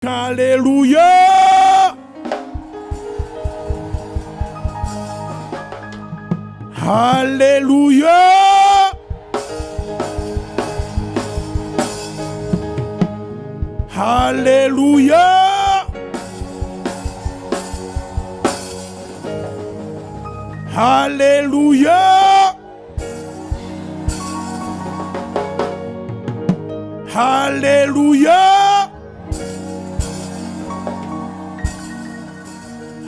Hallelujah! Hallelujah! Hallelujah! Hallelujah! Hallelujah!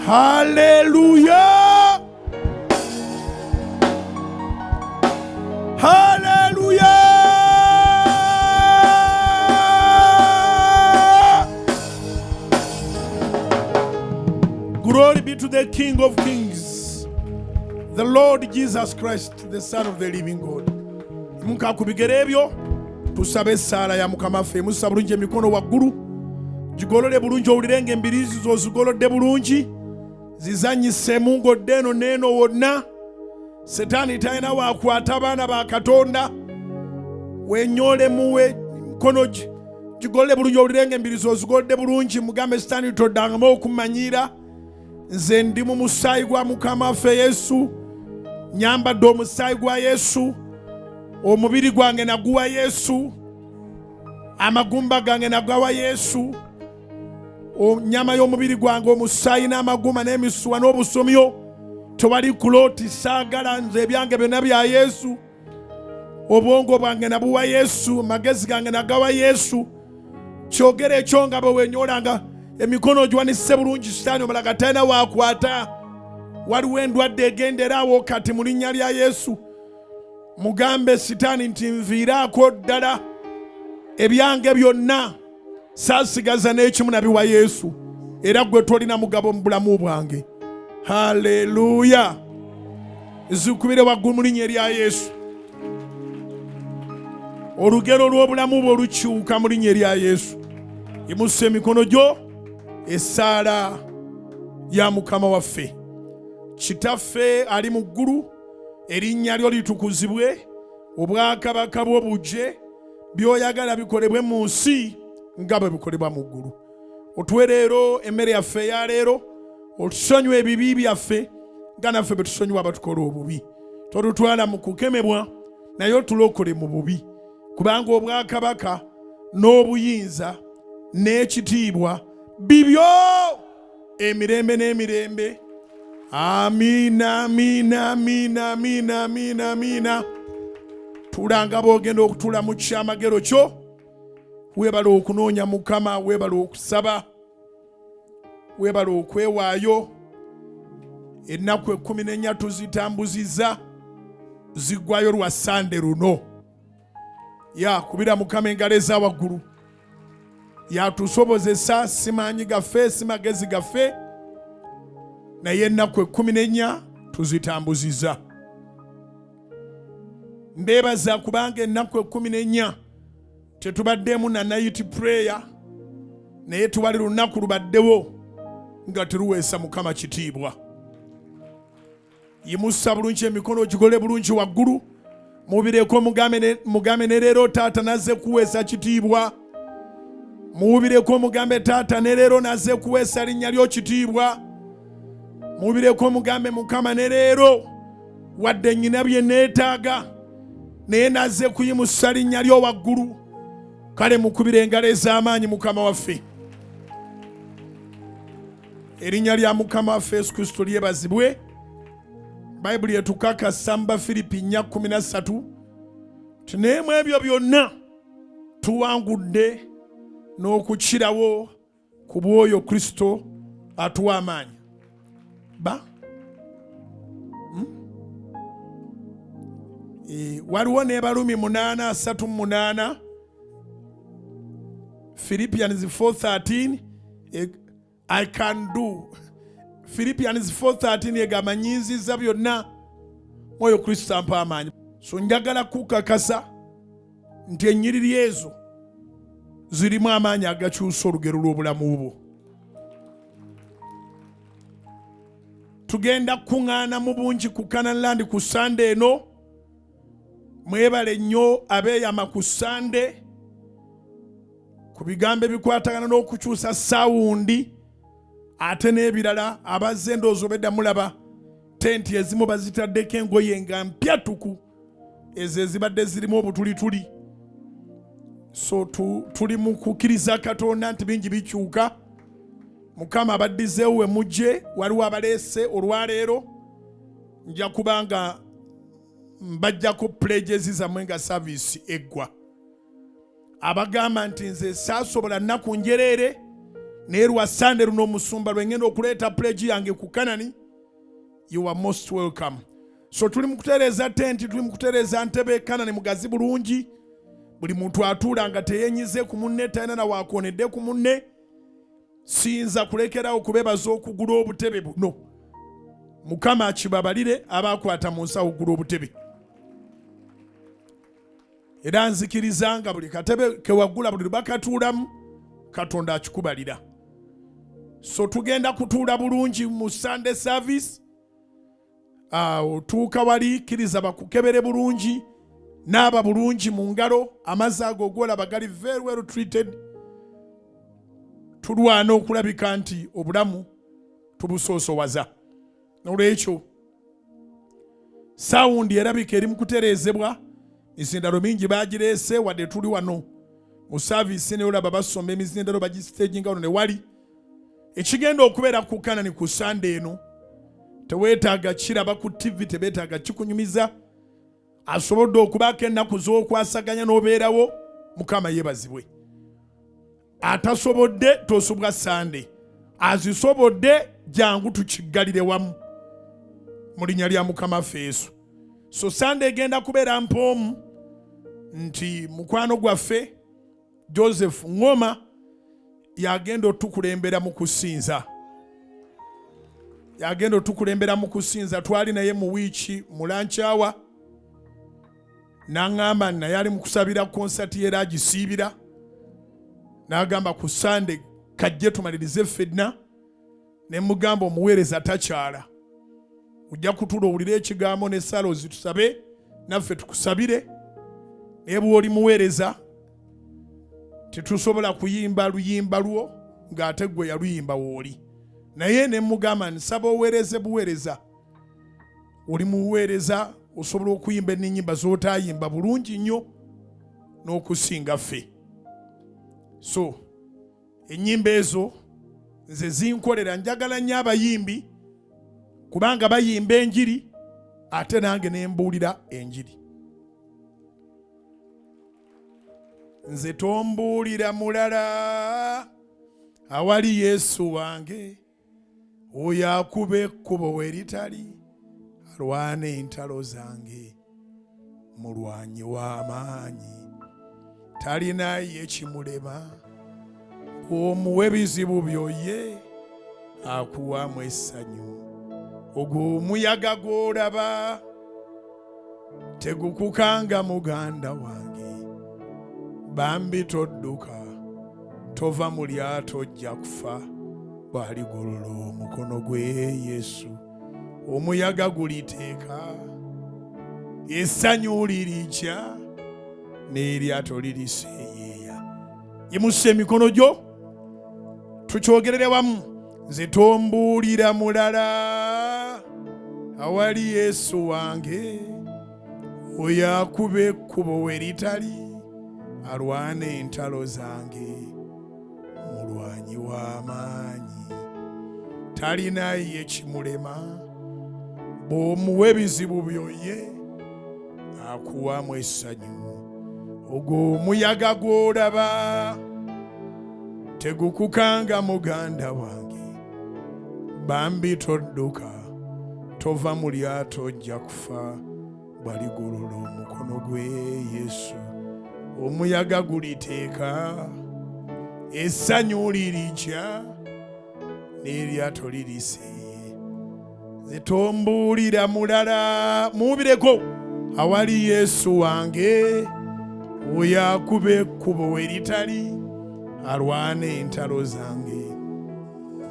Hallelujah! Hallelujah! Glory be to the King of Kings, the Lord Jesus Christ, the Son of the living God. Muka ku bigere ebyo tusabe essaala ya Mukama waffe. Musa bulungi emikono waggulu, gigolole bulungi, owulire nga embiriizi zo zigolodde bulungi, zizanyisemu ng'odde eno n'eno wonna. Setaani talina wakwata baana ba Katonda. Wenyoolemu emikono gigolole bulungi, owulire nga embiriizi ozigolodde bulungi. Mugambe Setaani, toddangamu okumanyiira, nze ndi mu musaayi gwa Mukama waffe Yesu, nyambadde omusaayi gwa Yesu, omubiri gwange naguwa Yesu, amagumba gange nagawa Yesu, nyama y'omubiri gwange, omusaayi n'amagumba n'emisuwa n'obusomyo, tewali kulooti, saagala, nze ebyange byonna bya Yesu, obwongo bwange nabuwa Yesu, amagezi gange nagawa Yesu. Kyogera ekyo nga bwe wenyoolanga emikono ogiwanise bulungi, Sitaani omulaga talina wakwata. Waliwo endwadde egenderawo kati mu linnya lya Yesu. Mugambe Sitaani nti nviiraako ddala, ebyange byonna saasigaza n'ekimu nabiwa Yesu, era gwe tolina mugabo mu bulamu bwange. Haleluya! Zikubire waggulu mu linnya erya Yesu. Olugero lw'obulamu bwo lukyuka mu linnya erya Yesu. Imusa emikono gyo, essaala ya Mukama waffe. Kitaffe ali mu ggulu, erinnya lyo litukuzibwe, obwakabaka bwo bujje, by'oyagala bikolebwe mu nsi nga bwe bikolebwa mu ggulu. Otuwe leero emmere yaffe eya leero, otusonyiwe ebibi byaffe nga naffe bwe tusonyiwa abatukola obubi. Totutwala mu kukemebwa, naye otulokole mu bubi, kubanga obwakabaka n'obuyinza n'ekitiibwa bibyo emirembe n'emirembe. Amiina, amiina, amiina, amiina, amiina, amiina. Tulanga bw'ogenda okutula mu kyamagero kyo. Weebale okunoonya Mukama, weebale okusaba, weebale okwewaayo. Ennaku 14 tuzitambuziza, ziggwayo lwa Sande luno. Yakubira Mukama engalo eza waggulu, yatusobozesa, si maanyi gaffe, si magezi gaffe, naye ennaku 14 tuzitambuziza. Mbeebaza kubanga ennaku 14 tetubaddemu na night prayer, naye tuwali lunaku lubaddewo nga teruweesa Mukama kitiibwa. Yimusa bulungi emikono, ogigole bulungi waggulu, mubireko, mugambe ne leero taata nazze kuweesa kitiibwa. Muwubireko, mugambe taata ne leero nazze kuweesa linnya lyo kitiibwa. Mubireko, mugambe Mukama ne leero wadde nnyina bye neetaaga, naye nazze kuyimusa linnya lyo waggulu. Kale mukubire engalo ez'amaanyi Mukama waffe. Erinnya lya Mukama waffe Yesu Kristo lyebazibwe. Bayibuli etukakasa mu Bafiripi 4:13 nti naye mu ebyo byonna tuwangudde n'okukirawo ku bw'oyo Kristo atuwa amaanyi. Ba Waliwo ne Balumi 8:38, Philippians 4:13, I can do. Philippians 4:13 egamba nyinziza byonna mwoyo Kristo ampa amaanyi. So njagala kukakasa nti ennyiriri ezo zirimu amaanyi agakyusa olugero lw'obulamu bwo. Tugenda kukuŋŋaana mu bungi ku Canaan Land ku Sande eno. Mwebale nnyo abeeyama ku Sande. Ku bigambo ebikwatagana n'okukyusa sound ate n'ebirala, abazze endowooza obedda mulaba tenti ezimu bazitaddeko engoye nga mpya tuku, ezo ezibadde zirimu obutulituli. So tuli mu kukkiriza Katonda nti bingi bikyuka. Mukama abaddizeewo we mujje. Waliwo abaleese olwaleero, nja kubanga mbajjako pledges zammwe nga service eggwa. Abagamba nti nze saasobola nnaku njereere, naye lwa Sande luno omusumba lwe ngenda okuleeta pledge yange ku Kanani, you are most welcome. So tuli mu kutereeza tenti, tuli mu kutereeza ntebe. Kanani mugazi bulungi, buli muntu atuula nga teyenyize ku munne, talina na wakoonedde ku munne. Siyinza kulekerawo kubebaza okugula obutebe buno. Mukama akibabalire abakwata mu nsawo okugula obutebe. Era nzikiriza nga buli katebe kewagula, buli lwebakatuulamu, Katonda akikubalira. So tugenda kutuula bulungi mu Sunday service. Otuuka wali, kkiriza bakukebere bulungi, naaba bulungi mu ngalo. Amazzi ago ogolaba gali very well treated. Tulwana okulabika nti obulamu tubusoosowaza. Nolwekyo sound erabika eri mu kutereezebwa, emizindalo mingi bagireese. Wadde tuli wano mu service, naye olaba basomba emizindalo, bagisitaginga wano ne wali. Ekigenda okubeera ku Kanani ku Sande eno teweetaaga kiraba ku TV, tebeetaaga kikunyumiza. Asobodde okubaako ennaku z'okwasaganya n'obeerawo, Mukama yeebazibwe. Atasobodde tosubwa Sande, azisobodde jangu tukiggalire wamu mu linnya lya Mukama ffe Yesu. So Sande egenda kubeera mpoomu nti mukwano gwaffe Joseph Ngoma yagenda otukulembera mu kusinza, yagenda otukulembera mu kusinza. Twali naye mu wiiki mu lunch hour, n'aŋŋamba naye ali mu kusabira konsati era agisiibira, n'agamba ku Sande kajje tumalirize ffenna. Ne mugamba omuweereza takyala, ojja kutuula owulire ekigambo ne ssaala ozitusabe naffe tukusabire, naye bw'oli muweereza tetusobola kuyimba luyimba lwo ng'ate gwe yaluyimba wooli. Naye ne mugamba nsaba oweereze buweereza, oli muweereza, osobola okuyimba ennyimba z'otaayimba bulungi nnyo n'okusinga ffe. So ennyimba ezo nze zinkolera. Njagala nnyo abayimbi kubanga bayimba enjiri ate nange ne mbuulira enjiri. Nze tombuulira mulala awali Yesu wange, oyo akuba ekkubo we ritali, alwana entalo zange, mulwanyi w'amaanyi, talina ye kimulema. Bw'omuwa ebizibu byo ye akuwamu essanyu. Ogwo omuyaga gw'olaba tegukukanga muganda wange, bambi todduka, tova mu lyato, ojja kufa. Bw'aligolola omukono gwe Yesu, omuyaga guliteeka, essanyu lirijja n'eryato liriseeyeeya. Yimusa emikono gyo tukyogerere wamu. Nze tombuulira mulala awali Yesu wange, oyo akuba ekkubo we ritali, alwana entalo zange, mulwanyi w'amaanyi, talina ye kimulema. Bw'omuwa ebizibu byo ye akuwamu essanyu. Ogwo omuyaga gw'olaba tegukukanga muganda wange, bambi todduka, tova mu lyato, ojja kufa. Bwaligolola omukono gwe Yesu, omuyaga guliteeka, essanyu lirijja n'eryato liriseeye. Nze tombuulira mulala, muwubireko, awali Yesu wange, oyo akuba ekkubo we ritali, alwana entalo zange,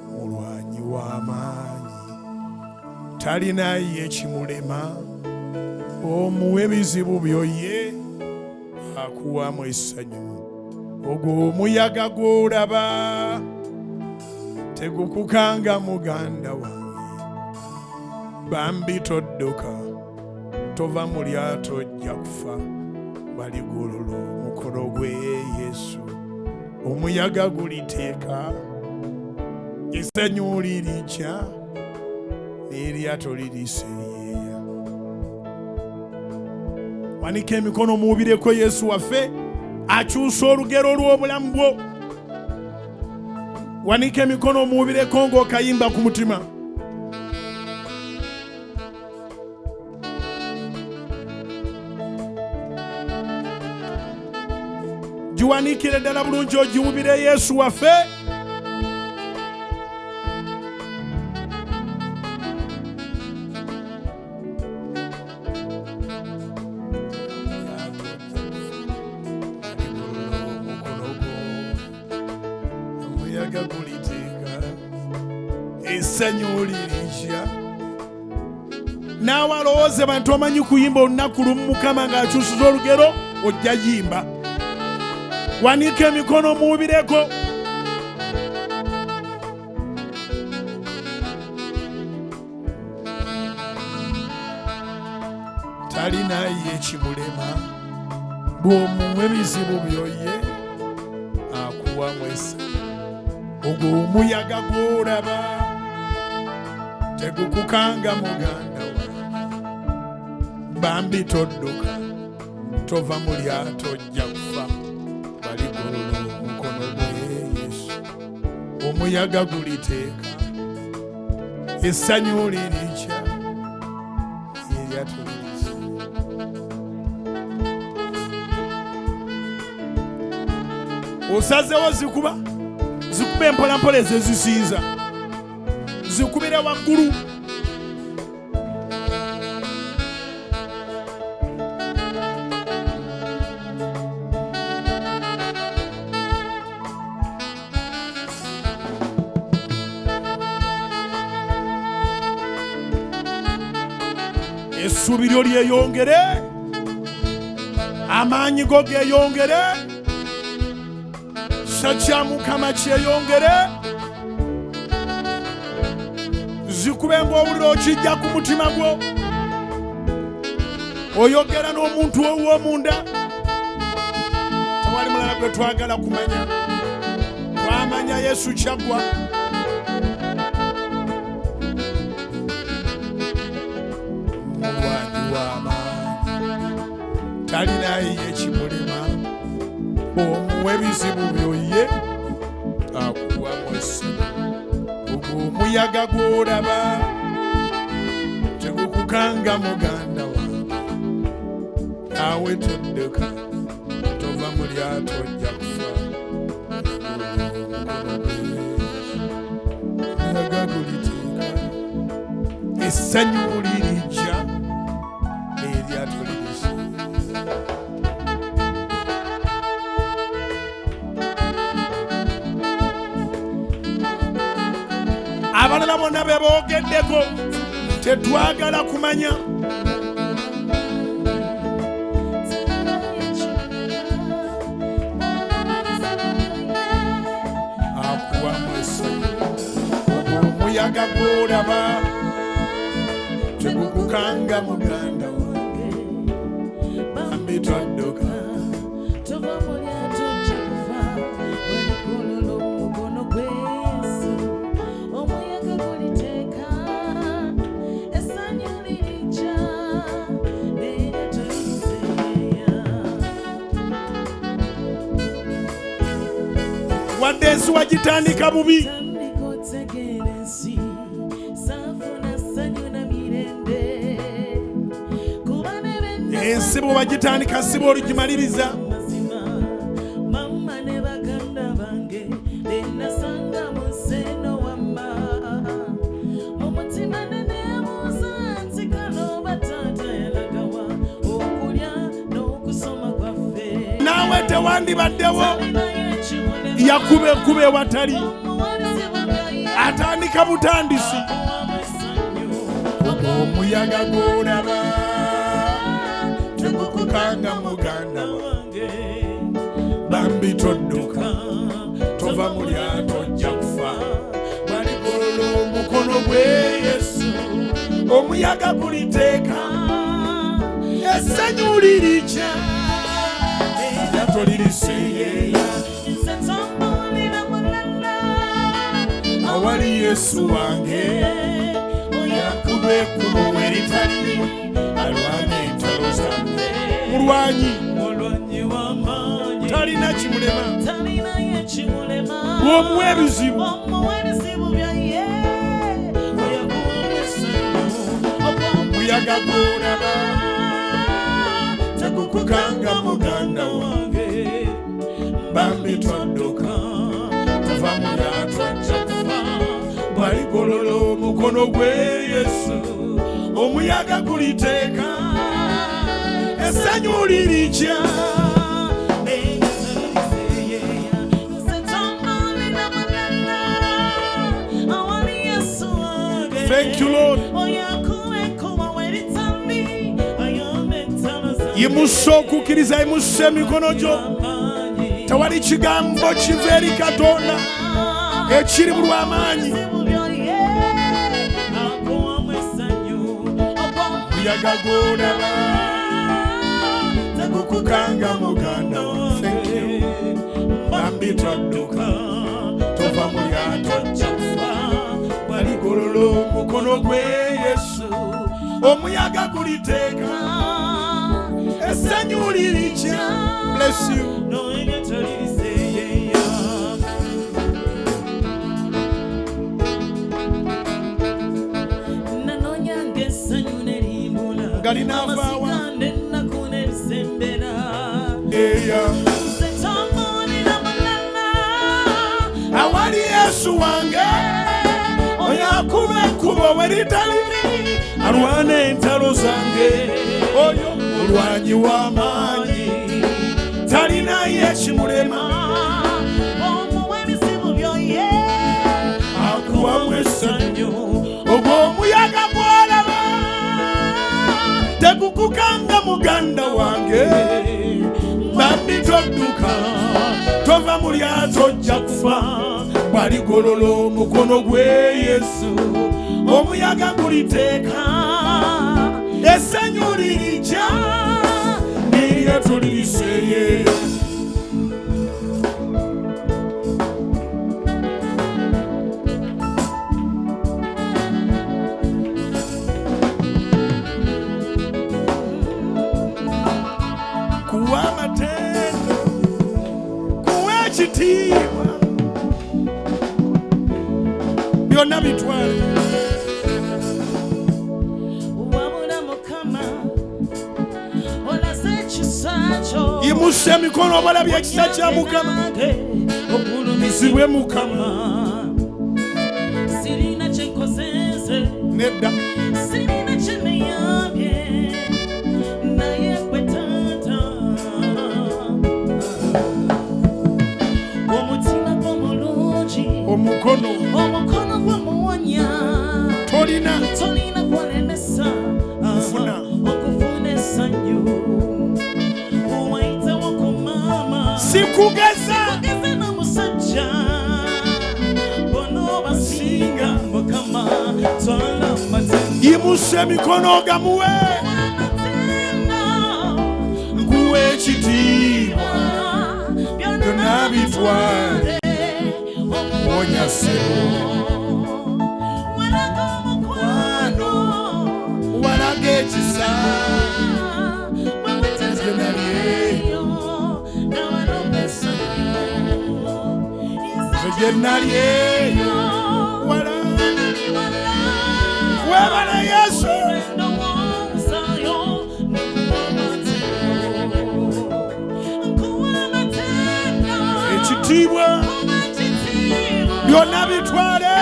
mulwanyi w'amaanyi, talina ye kimulema. Omuwa ebizibu byo ye akuwamu essanyu. Ogwo omuyaga gw'olaba tegukukanga muganda wange, bambi todduka, tova mu lyato ojja kufa, baligolola omukono gwe Yesu, omuyaga guliteeka, essanyu lirijja n'eryato liriseeyeeya. Wanika emikono muwubireko Yesu waffe akyusa olugero lw'obulamu bwo. Wanika emikono muwubireko ng'okayimba ku mutima. Giwanikire ddala bulungi ogiwubire Yesu waffe. Omuyaga guliteeka, essanyu lirijja. Naawe alowooze bantu omanyi kuyimba olunaku lumu Mukama ng'akyusiza olugero ojja yimba. Wanika emikono muwubireko. Talina ye kimulema, bw'omuwa ebizibu byo ye akuwa mwesa. Ogwo omuyaga gw'olaba tegukukanga muganda wange, bambi todduka, tova mu lyato ojja kufa, baligolola omukono gwe Yesu, omuyaga guliteeka, essanyu lirijja, eryato lirisa. Osazeewo zikuba zikuba empolampola ezo ezisinza zikubire waggulu. Essuubi lyo lyeyongere, amaanyi go geeyongere, kisa kya Mukama kyeyongere, zikube ng'owulira okijja ku mutima gwo, oyogera n'omuntu ow'omunda. Tewali mulala gwe twagala kumanya, twamanya Yesu kyaggwa. Mulwanyi w'amaanyi talina ye kimulema, bw'omuwa ebizibu byo ye akuwamu essanyu. Ogwo omuyaga gw'olaba tegukukanga muganda wange, naawe todduka, tova mu lyato ojja kufa, omuyaga guliteeka, essanyu lirijja, eryato lirisa. Abalala bonna be boogeddeko tetwagala kumanya. Akuwamu essanyu, ogwo omuyaga gw'olaba tegukukanga muganda wange, bambi todduka, Tova mu lyato ojja kufa, baligolola omukono gwe Yesu, omuyaga guliteeka, essanyu lirijja, n'eryato liriseeyeeya. Wadde ensi wagitandika bubi, Tandika otegeera ensi, saafuna ssanyu na mirembe, kuba ne be ensi bwe wagitandika si bw'oligimaliriza. Mazima mama ne baganda bange benasanga mu nsi eno wamma mu mutima ne neebuuza nti kano bataata yalagawa okulya n'okusoma kwaffe. Naawe tewandibaddewo, Talinayo ekimulema, yakuba ekkubo ewatali, omuwa ebizibu nga ye atandika butandisi. akuwamu essanyu. Ogwo omuyaga gw'olaba tegukukanga muganda wange, wange bambi. Bambi todduka, tova mu lyato ojja kufa. Bwaligolola omukono gwe Yesu, omuyaga guliteeka, essanyu lirikya, eryato liriseeyeeya. Nze tambulira mulala Awali Yesu wange, yakuba ekkubo we litali, alwana entalo zange. Mulwanyi Mulwanyi w'amaanyi talina kimulema, talina yekimulema. Bw'omuwa ebizibu Omuwa ebizibu byaye oyakuwa essanyu. Omuyaga gw'olaba tegukukanga muganda wange. Bambi todduka, tova mu lyato ojja kufa. Bwaligolola omukono gwe Yesu, omuyaga guliteeka, essanyu lirikya. Thank you, Lord. Yimusa okukkiriza, yimusa emikono gyo. Tewali kigambo kiva eri Katonda ekiri mu lw'amaanyi. Omuyaga gw'olaba tegukukanga muganda wange. Thank you. Bambi todduka, tova mu lyato ojja kufa. Bwaligolola omukono gwe Yesu, omuyaga guliteeka, essanyu lirikya. Bless you. Nanonyanga essanyu ne limbula, Nga linaavaawa. Amasiga n'ennaku n'ebisembera. Eya. Nze tambulira mulala Awali Yesu wange, oyo akuba ekkubo we litali, alwana entalo zange. Oyo mulwanyi w'amaanyi, talina yekimulema. Omuwa ebizibu byoye Akuwamu essanyu. Ogwo omuyaga gw'olaba tegukukanga muganda wange. Bambi todduka, tova mu lyato ojja kufa. Bwaligolola omukono gwe Yesu, omuyaga guliteeka, essanyu lirijja, n'eryato liriseeyeeya. Kuwa amatendo, kuwa ekitiibwa, byonna bitwale. Wabula Mukama olaze ekisa kyo. Yimusa emikono obalabye ekisa kya Mukama. Nange Zibwe Mukama. Sirina kyenkoze nze, Nedda. sirina kyeneyambye, naye gwe taata omutima gw'omulungi, Omukono. Omukono gw'omuwonya. Tolina Tolina kwalemesa Kufuna. okufuna essanyu wayitawo ku maama Sikugeza. Ogeze n'omusajja bonoobasinga. Mukama twala amatendo. Yimusa emikono gamuwe. Amatendo. Nkuwa ekitiibwa, byonna bitwale. Omuwonya ssebo. Walaga omukwano. Walaga ekisa. Nze Nze gye nali eyo wala. Webale Yesu. Ekitiibwa byonna bitwale.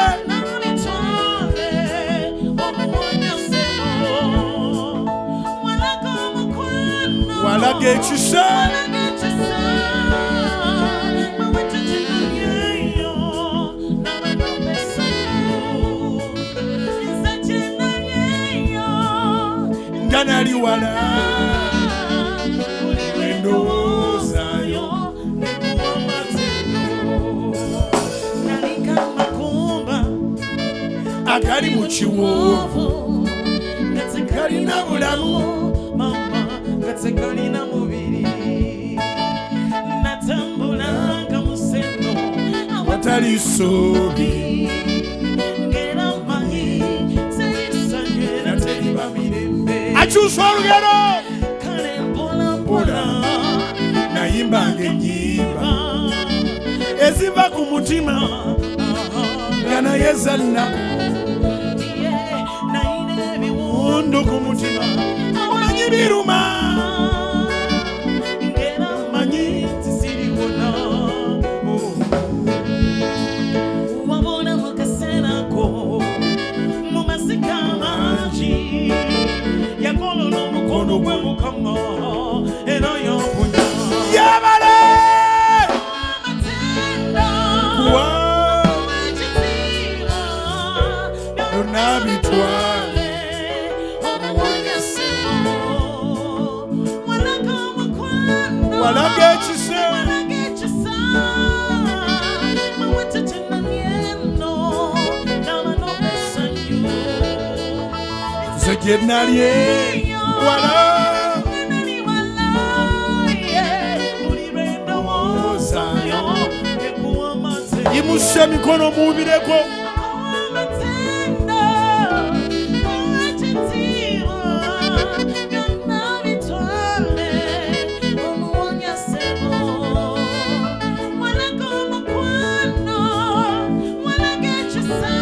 Walaga ekisa. Nga nali wala, endowoozaayo. Agali mu kiwonvu nga tegalina bulamu mama, nga tegalina mubiri. Natambulanga museno Watali ssuubi, ngera manyi terisanyu era teriba mirembe. Akyusa olugero. Kale mpola mpola Nayimbanga ennyimba eziva ku mutima, nga naye zannaku nayina ebiwundu mundu ku mutima, omanyi biruma. Ngera manyi tisiriwona. Wabona mu kaseera ko mu masika mangi, yagolola omukono gwe Mukama era yamponya. Yabale. Amatendo Kuwa ekitiibwa byonna bitwale. Omuwonyesebo walaga omukwano, Walaga ekisa. Walaga ekisa mawetetenamyeno n'abanobesanyu. Nze gye nali wala. Nali walaye buli lwe ndowoozaayo ekuwa amatendo. Yimusa emikono muwubireko. Amatendo ekitiibwa byonna bitwale omuwonyasebo walaga omukwano, walaga ekisa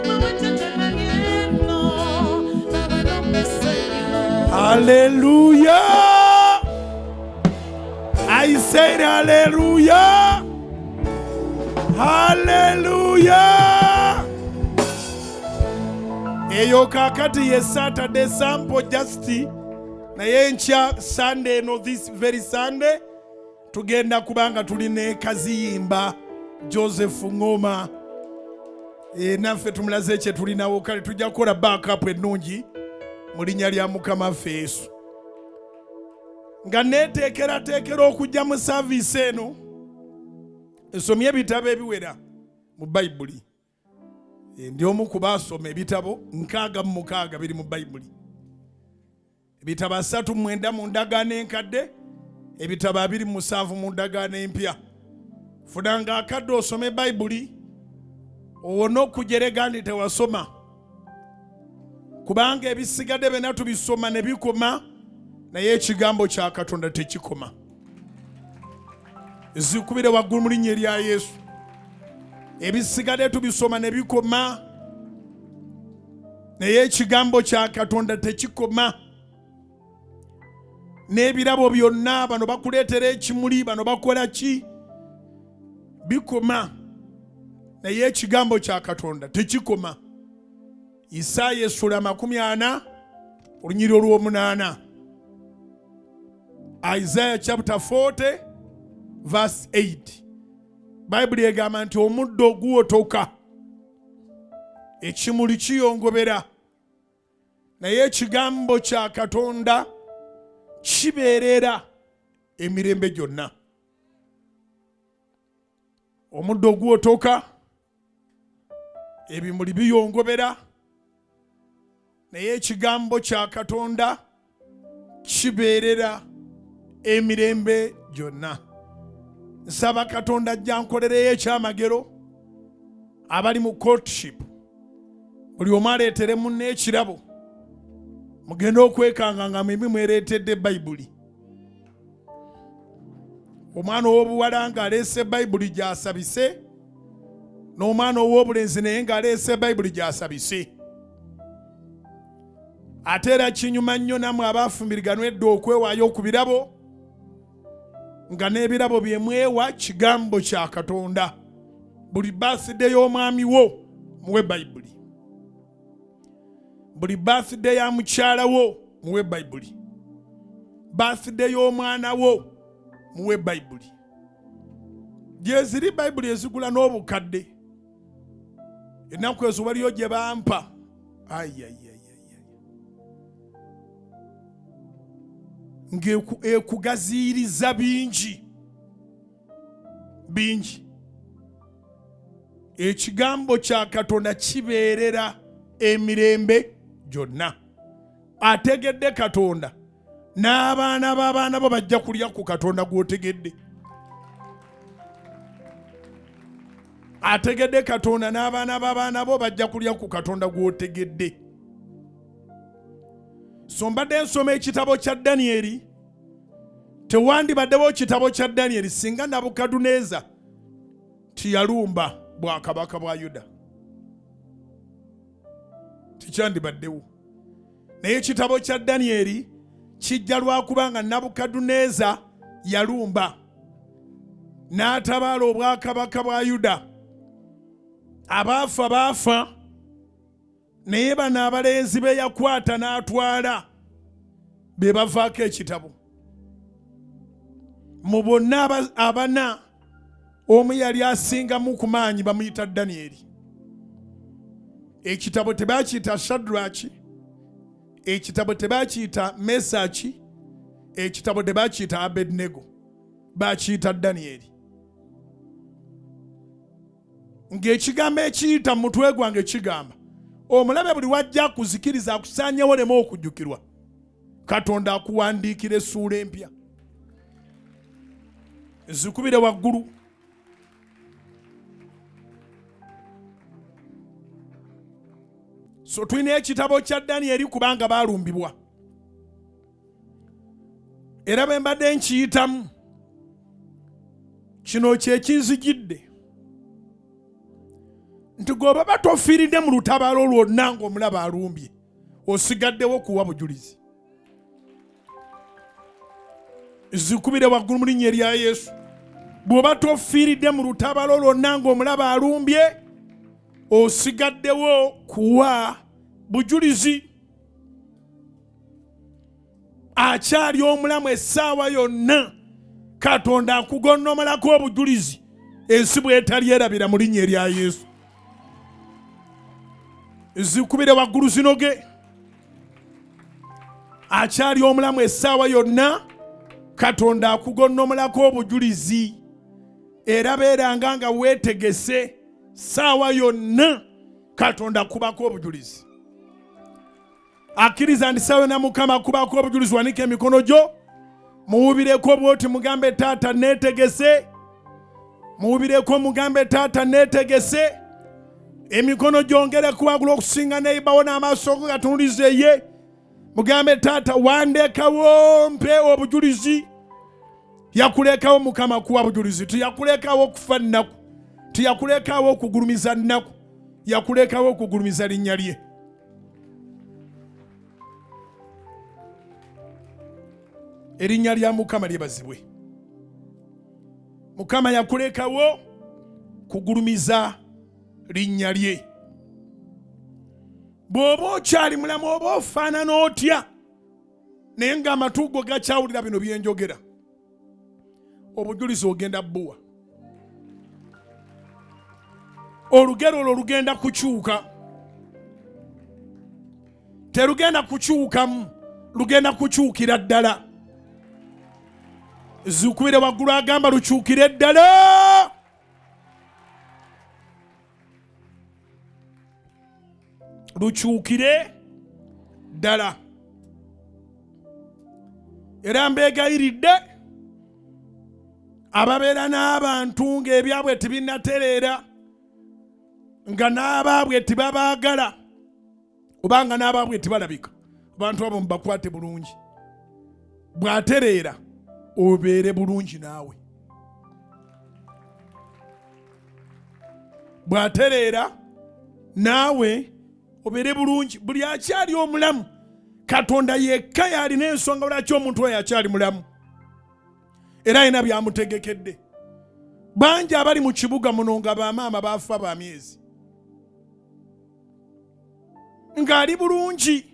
mawetetenamyeno n'abanobesanyu. Hallelujah! I said hallelujah! Hallelujah! Eyo kaakati ye Saturday sample just, naye enkya Sunday eno, this very Sunday, tugenda kubanga tuli ne Kaziyimba Joseph Ngoma. E, naffe tumulaze kye tulinawo. Kale tujja kukola backup ennungi mu linnya lya Mukama waffe Yesu. Nga neeteekerateekera okujja mu service eno, nsomye ebitabo ebiwera mu Bayibuli. E, ndi omu ku baasoma ebitabo 66 biri mu Bayibuli, ebitabo 39 mu ndagaano enkadde, ebitabo 27 mu ndagaano empya. Funanga akadde osome Bayibuli, owone okujerega nti tewasoma, kubanga ebisigadde byonna tubisoma ne bikoma, naye ekigambo kya Katonda tekikoma. Zikubire waggulu mu linnya erya Yesu. Ebisigadde tubisoma ne bikoma, naye ekigambo kya Katonda tekikoma. N'ebirabo byonna, bano bakuleetera ekimuli, bano bakola ki, bikoma, naye ekigambo kya Katonda tekikoma. Isaaya essula 40 olunyiri olw'omunaana, Isaiah chapter 40 verse 8, Bayibuli egamba nti omuddo guwotoka, ekimuli kiyongobera, naye ekigambo kya Katonda kibeerera emirembe gyonna. Omuddo guwotoka, ebimuli biyongobera, naye ekigambo kya Katonda kibeerera emirembe gyonna. Nsaba Katonda ajja nkolereyo ekyamagero. Abali mu courtship, buli omu aleetere munne ekirabo, mugende okwekanga nga mwembi mwereetedde Bayibuli. Omwana ow'obuwala ng'aleese Bayibuli gy'asabise, n'omwana ow'obulenzi naye ng'aleese Bayibuli gy'asabise. Ate era kinyuma nnyo nammwe abaafumbiriganwa edda okwewaayo ku birabo, nga n'ebirabo bye mwewa kigambo kya Katonda. Buli birthday y'omwami wo muwe Bayibuli, buli birthday ya mukyala wo muwe Bayibuli, birthday y'omwana wo muwe Bayibuli. Gyeziri Bayibuli ezigula n'obukadde. Ennaku ezo waliyo gye bampa ayayayaya ng'ekugaziiriza bingi bingi. Ekigambo kya Katonda kibeerera emirembe gyonna. Ategedde Katonda n'abaana b'abaana bo bajja kulya ku Katonda gw'otegedde. Ategedde Katonda n'abaana b'abaana bo bajja kulya ku Katonda gw'otegedde. So mbadde nsoma ekitabo kya Danyeri. Tewandibaddewo kitabo kya Danyeri singa Nabukadduneeza tiyalumba bwakabaka bwa Yuda, tekyandibaddewo. Naye ekitabo kya Danyeri kijja lwakubanga Nabukadduneeza yalumba n'atabaala obwakabaka bwa Yuda. Abaafa baafa, naye bano abalenzi be yakwata n'atwala be bavaako ekitabo. Mu bonna abana omu yali asingamu ku maanyi, bamuyita Danyeri. Ekitabo tebakiyita Shadraki, ekitabo tebakiyita Mesaki, ekitabo tebakiyita Abednego, bakiyita Danyeri. Ng'ekigambo ekiyita mu mutwe gwange kigamba, omulabe buli wajja akuzikiriza akusaanyewo leme okujjukirwa, Katonda akuwandiikira essuula empya. Zikubire waggulu. So tulina ekitabo kya Danyeri kubanga baalumbibwa, era bwe mbadde nkiyitamu kino kye kinzijidde nti gwe baba tofiiridde mu lutabaalo lwonna ng'omulaba alumbye, osigaddewo kuwa bujulizi. Zikubire waggulu mu linnya erya Yesu. Bw'oba tofiiridde mu lutabaalo lwonna ng'omulaba alumbye, osigaddewo kuwa bujulizi. Akyali omulamu essaawa yonna Katonda akugonnomalako obujulizi ensi bw'etalyerabira mu linnya erya Yesu. Zikubire waggulu zinoge. Akyali omulamu essaawa yonna Katonda akugonnomolako obujulizi, era beeranga nga weetegese ssaawa yonna Katonda akubako obujulizi. Akkiriza nti ssaawa yonna Mukama akubako obujulizi, wanika emikono gyo muwubireko bw'oti mugambe taata neetegese. Muwubireko mugambe taata neetegese. Emikono gyongere kuwagula okusinga neyibawo n'amaaso go gatunulize ye. Mugambe taata wandekawo mpe obujulizi. Yakulekawo Mukama kuwa bujulizi, teyakulekawo okufa nnaku, teyakulekawo okugulumiza nnaku, yakulekawo okugulumiza linnya lye. Erinnya lya Mukama lyebazibwe. Mukama yakulekawo kugulumiza linnya lye. Bw'oba okyali mulamu oba ofaanana otya, naye ng'amatu go gakyawulira bino bye njogera, obujulizi ogenda bbuwa. Olugero olwo lugenda kukyuka, terugenda kukyukamu, lugenda kukyukira ddala. Zukubire waggulu agamba lukyukire ddala. Lukyukire ddala. Era mbeegayiridde ababeera n'abantu ng'ebyabwe tebinnatereera, nga n'abaabwe tebabaagala, obanga n'abaabwe tebalabika, abantu abo mubakwate bulungi. Bw'atereera obeere bulungi naawe. Bw'atereera naawe obeere bulungi. Buli akyali omulamu, Katonda yekka y'alina ensonga lwaki omuntu oyo akyali mulamu, era alina by'amutegekedde. Bangi abali mu kibuga muno nga bamaama baafa ba myezi, ng'ali bulungi.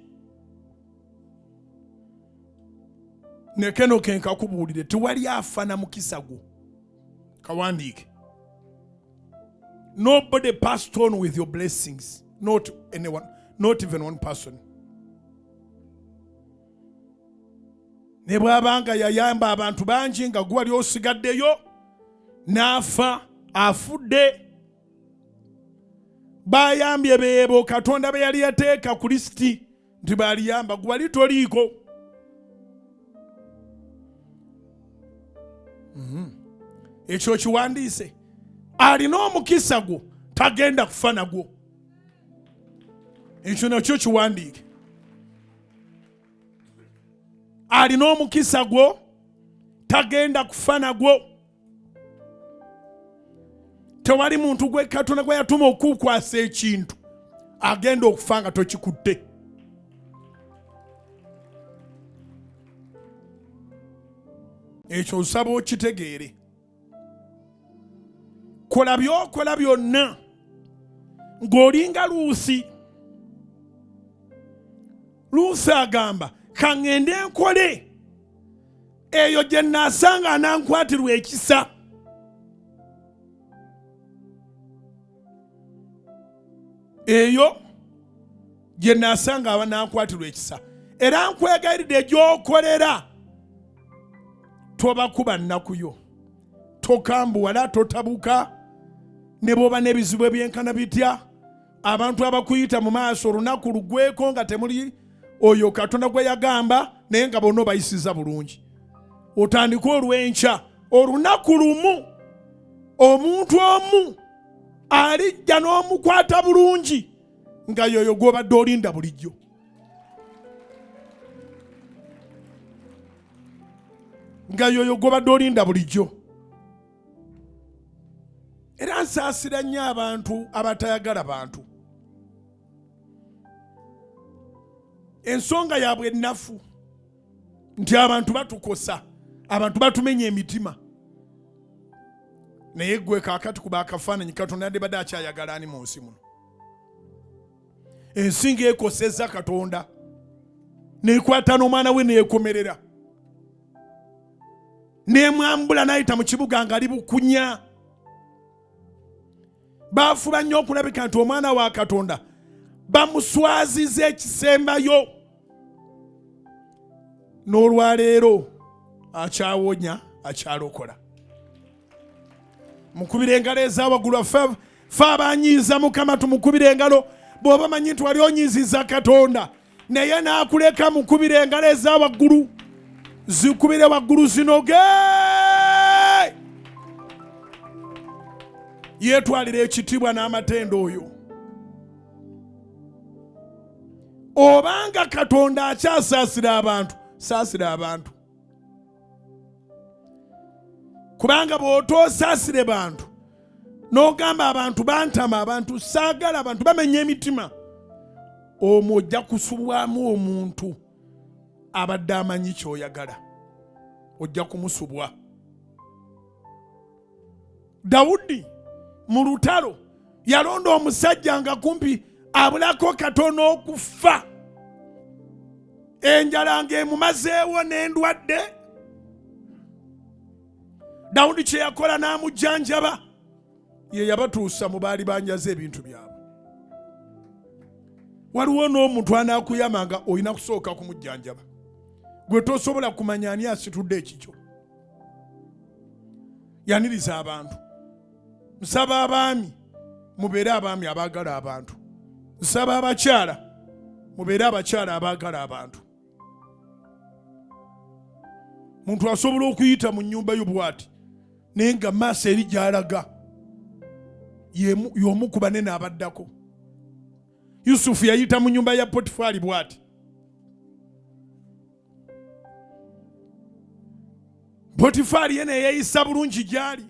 Nekeno ke nkakubuulire, tewali afa na mukisa gwo. Kawandiike. Nobody passed on with your blessings. Not anyone, not even one person. Ne bw'abanga yayamba abantu bangi nga gwali osigaddeyo n'afa, afudde. Bayambye beebo Katonda be yali yateeka ku lisiti nti baliyamba, gwe wali toliiko. Ekyo kiwandiise. Alina omukisa gwo tagenda kufa nagwo. Ekyo nakyo kiwandiike. Alina omukisa gwo tagenda kufa nagwo. Tewali muntu gwe Katonda gwe yatuma okukwasa ekintu agenda okufa nga tokikutte. Ekyo nsaba okitegeere. Kola by'okola byonna ng'olinga Luusi. Luusi agamba, ka ŋŋende nkole eyo gye nnaasanga anankwatirwa ekisa. Eyo gye nnaasanga abanankwatirwa ekisa. Era nkwegayiridde gy'okolera tobakuba nnaku yo, tokambuwala, totabuka, ne bw'oba n'ebizibu ebyenkana bitya. Abantu abakuyita mu maaso olunaku lugweko nga temuli oyo Katonda gwe yagamba, naye nga bonna obayisiza bulungi. Otandike olw'enkya, olunaku lumu omuntu omu alijja n'omukwata bulungi nga yoyo gw'obadde olinda bulijjo. Nga yoyo gw'obadde olinda bulijjo. Era nsaasira nnyo abantu abatayagala bantu. Ensonga yaabwe ennafu nti abantu batukosa, abantu batumenya emitima. Naye gwe kaakati kuba akafaananyi, Katonda yandibadde akyayagala ani mu nsi muno? Ensi ng'ekosezza Katonda, n'ekwata n'omwana we n'ekomerera, n'emwambula n'ayita mu kibuga ng'ali bukunya. Baafuba nnyo okulabika nti omwana wa Katonda bamuswaziza ekisembayo. N'olwaleero akyawonya, akyalokola. Mukubire engalo ez'awaggulu. Ffe abanyiiza Mukama tumukubire engalo. Bw'oba manyi nti wali onyiiziza Katonda naye n'akuleka, mukubire engalo ez'awaggulu, zikubire waggulu zinoge. Yeetwalira ekitiibwa n'amatendo oyo. Obanga Katonda akyasaasira abantu, saasira abantu. Kubanga bw'otoosaasire bantu n'ogamba abantu bantama, abantu saagala, abantu bamenya emitima, omwo ojja kusubwamu omuntu abadde amanyi ky'oyagala, ojja kumusubwa. Dawudi mu lutalo yalonda omusajja nga kumpi abulako katono okufa, enjala ng'emumazeewo n'endwadde. Dawudi kye yakola n'amujjanjaba, ye yabatuusa mu baali banjaze ebintu byabwe. Waliwo n'omuntu anaakuyama nga olina kusooka kumujjanjaba, gwe tosobola kumanya ani asitudde ekikyo. Yaniriza abantu. Nsaba abaami mubeere abaami abaagala abantu. Nsaba abakyala mubeere abakyala abaagala abantu. Muntu asobola okuyita mu nnyumba yo bw'ati, naye nga maaso eri gy'alaga y'omu ku banene abaddako. Yusufu yayita mu nnyumba ya Potifaali bw'ati. Potifaali ye neyeeyisa bulungi gy'ali,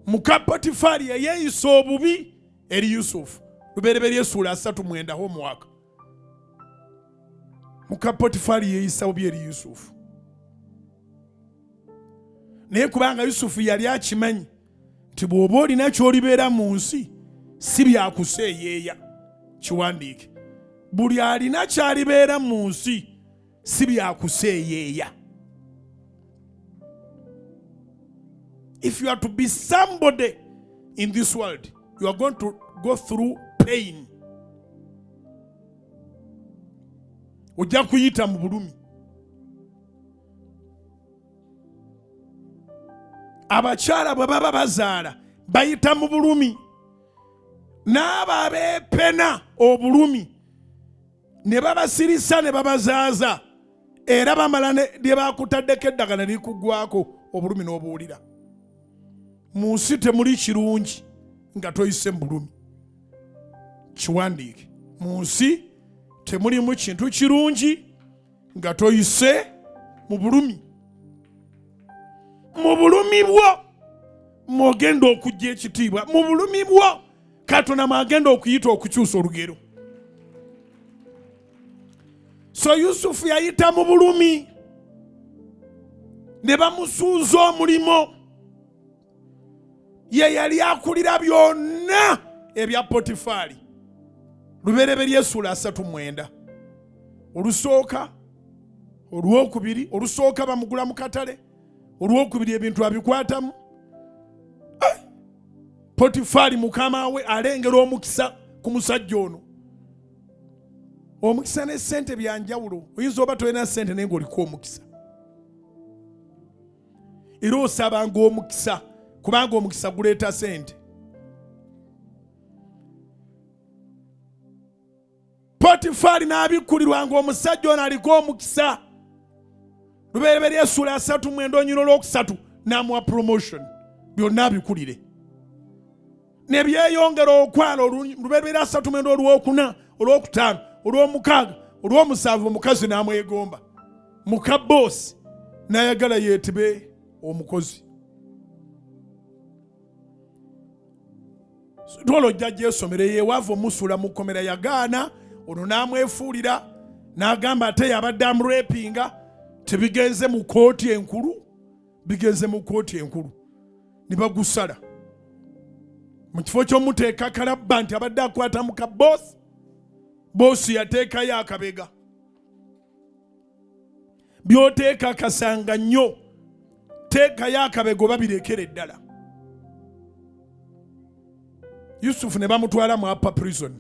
muka Potifaali yeyeeyisa obubi eri Yusufu. Lubereberye essuula 39 homework. Muka Potifaali yeeyisa bubi eri Yusufu, naye kubanga Yusufu yali akimanyi nti bw'oba olina ky'olibeera mu nsi si byakuseeyeeya. Kiwandiike, buli alina ky'alibeera mu nsi si byakuseeyeeya. If you are to be somebody in this world, you are going to go through pain. Ojja kuyita mu bulumi. Abakyala bwe baba bazaala bayita mu bulumi. N'abo abeepena obulumi ne babasirisa ne babazaaza, era bamala lye bakutaddeko eddagala ne likuggwako obulumi n'obuwulira. Mu nsi temuli kirungi nga toyise mu bulumi. Kiwandiike, mu nsi temulimu kintu kirungi nga toyise mu bulumi. Mu bulumi bwo mwogenda okujja ekitiibwa, mu bulumi bwo Katonda mwagenda okuyita okukyusa olugero. So Yusufu yayita mu bulumi ne bamusuuza omulimo. Ye yali akulira byonna ebya Potifaali. Lubereberye essuula 39, olusooka, olwokubiri. Olusooka bamugula mu katale, olwokubiri ebintu abikwatamu. Potifaali mukama we alengera omukisa ku musajja ono. Omukisa ne ssente bya njawulo. Oyinza oba tolina ssente naye ng'oliko omukisa, era osabanga omukisa kubanga omukisa guleeta ssente. Potifaali n'abikkulirwa ng'omusajja ono aliko omukisa. Lubereberye essuula 39 onyina olwokusatu n'amuwa promotion, byonna abikulire. Ne byeyongera okwala lubereberye 39 olwokuna, olwokutaano, olwomukaaga, olwomusanvu, omukazi n'amwegomba. Muka boosi n'ayagala yeetibe omukozi. Twala ojja gyesomere yewaava omusuula mu kkomera yagaana, ono n'amwefuulira n'agamba ate yabadde amurepinga. Tebigenze mu kkooti enkulu, bigenze mu kkooti enkulu ne bagusala. Mu kifo ky'omuteeka kalabba nti abadde akwata mu ka boosi, boosi yateekayo akabega. By'oteeka akasanga nnyo, teekayo akabega oba birekere ddala. Yusufu ne bamutwala mu upper prison,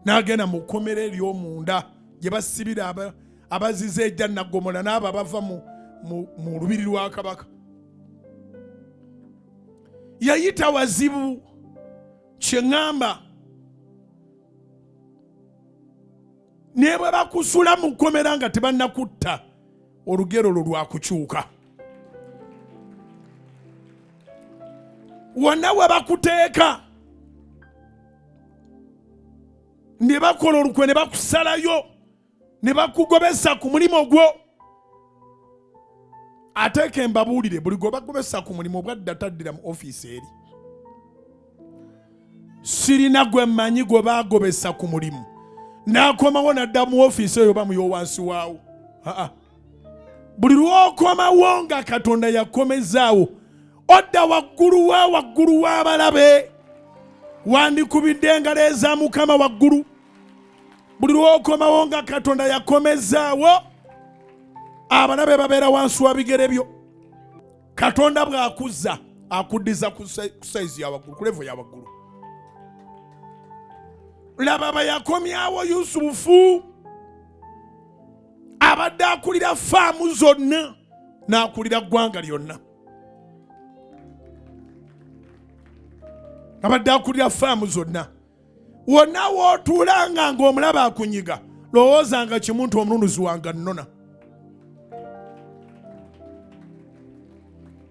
n'agenda mu kkomera ery'omunda gye basibira abazize ejja Naggomola n'abo abava mu lubiri lwa kabaka. Yayita wazibu. Kye ŋŋamba, ne bwe bakusula mu kkomera nga tebannakutta, olugero lwo lwakukyuka. Wonna we bakuteeka ne bakola olukwe ne bakusalayo ne bakugobesa ku mulimu gwo. Ate ke mbabuulire, buli gwe bagobesa ku mulimu bwadda taddira mu ofiisi eri. Sirina gwe mmanyi gwe baagobesa ku mulimu n'akomawo n'adda mu ofiisi eyo oba mu y'owansi waawo. Aa, buli lw'okomawo nga Katonda yakomezaawo, odda waggulu wa waggulu w'abalabe. Wandikubidde engalo eza Mukama waggulu. Buli lw'okomawo nga Katonda yakomezaawo, abalabe babeera wansi wa bigere byo. Katonda bw'akuzza akuddiza ku sayizi ya waggulu, ku levo ya waggulu. Laba bwe yakomyawo Yusufu, abadde akulira faamu zonna n'akulira ggwanga lyonna. Abadde akulira faamu zonna. Wonna w'otuulanga ng'omulaba akunyiga, lowoozanga kimu nti omununuzi wange annona.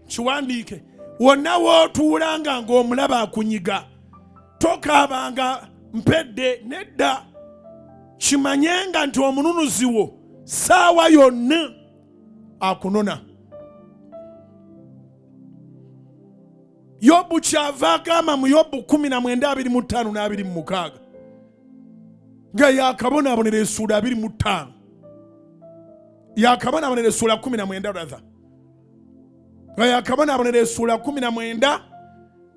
Kiwandiike. Wonna w'otuulanga ng'omulaba akunyiga, tokaabanga mpedde nedda. Kimanyenga nti omununuzi wo ssaawa yonna akunona. Yobu kyava agamba mu Yobu 19 25 n'26, nga yakabonaabonera essuula 25, yakabonaabonera essuula 19 rather, nga yakabonaabonera essuula 19,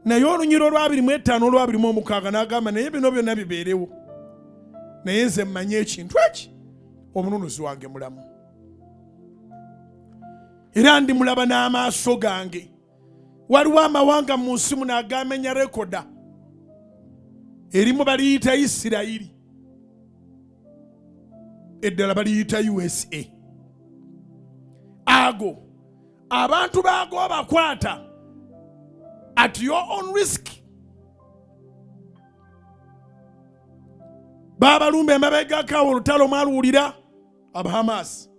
naye olunyiro olwa 25 olwa 26 n'agamba, naye bino byonna bibeerewo, naye nze mmanyi ekintu eki, omununuzi wange mulamu, era ndimulaba n'amaaso gange. Waliwo amawanga mu nsi muno agamenya rekoda, erimu baliyita Isirayiri, eddala baliyita USA. Ago abantu baago bakwata at your own risk. Babalumba emabegako awo, olutalo mwaluwulira, Abahamas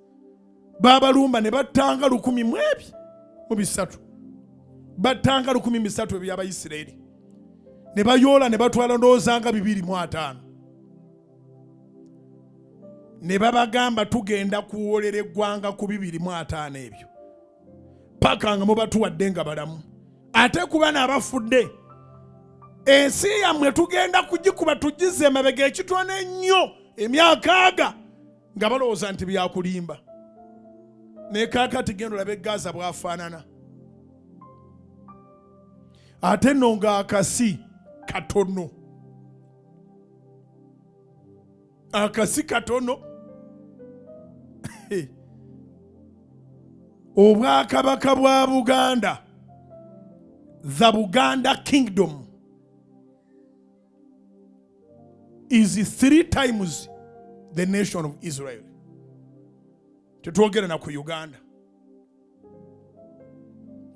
babalumba ne battanga lukumi mu ebi mu bisatu, battanga 1300 eby'Abayisirayiri, ne bayoola ne batwala ndowooza nga 250, ne babagamba tugenda kuwoolera eggwanga ku 250 ebyo paka nga mubatuwadde nga balamu. Ate kuba n'abafudde ensi yammwe tugenda kugikuba tugize emabega ekitono ennyo emyaka aga, nga balowooza nti byakulimba. Naye kaakati genda olabe Gaza bw'afaanana, ate nno ng'akasi katono, akasi katono. Obwakabaka bwa Buganda, the Buganda Kingdom, is 3 times the nation of Israel. Tetwogera na ku Uganda.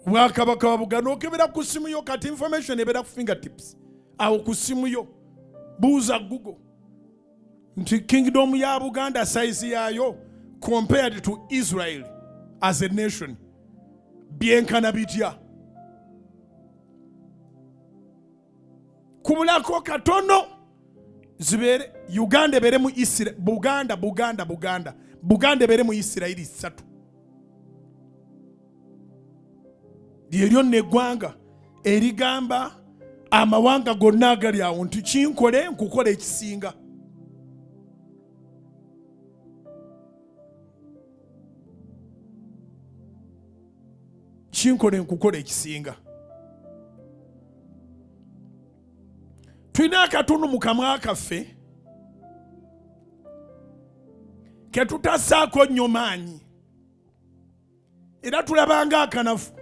Obwakabaka bwa Buganda okebera ku simu yo kati, information ebeera ku fingertips awo ku simu yo. Buuza Google nti kingdom ya Buganda size yaayo compared to Israel as a nation byenkana bitya? Kubulako katono zibeere Uganda ebeere mu Isira, Buganda, Buganda, Buganda, Buganda ebeere mu Isirayiri ssatu. Lyeryo nno eggwanga erigamba amawanga gonna agali awo nti kinkole nkukola ekisinga. Kinkole nkukola ekisinga. Tulina akatundu mu kamwa kaffe ketutassaako nnyo maanyi, era tulabanga akanafu,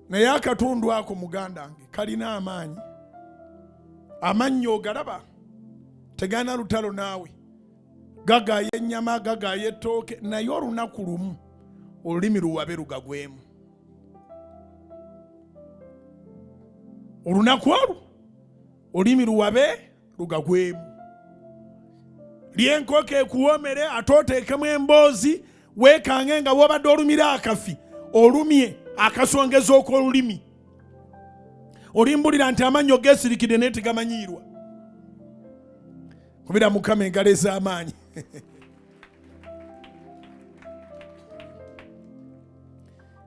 naye akatundu ako muganda wange kalina amaanyi. Amannyo ogalaba tegalina lutalo naawe, gagaaya ennyama, gagaaya ettooke, naye olunaku lumu olulimi luwabe lugagwemu. Olunaku olwo olulimi luwabe lugagwemu. Lyenkoko ekuwoomere, ate oteekemu emboozi, weekange nga wobadde olumira akafi, olumye akasongezo ok'olulimi, olimbulira nti amannyo geesirikidde naye tegamanyiirwa. Kubira Mukama engalo ez'amaanyi.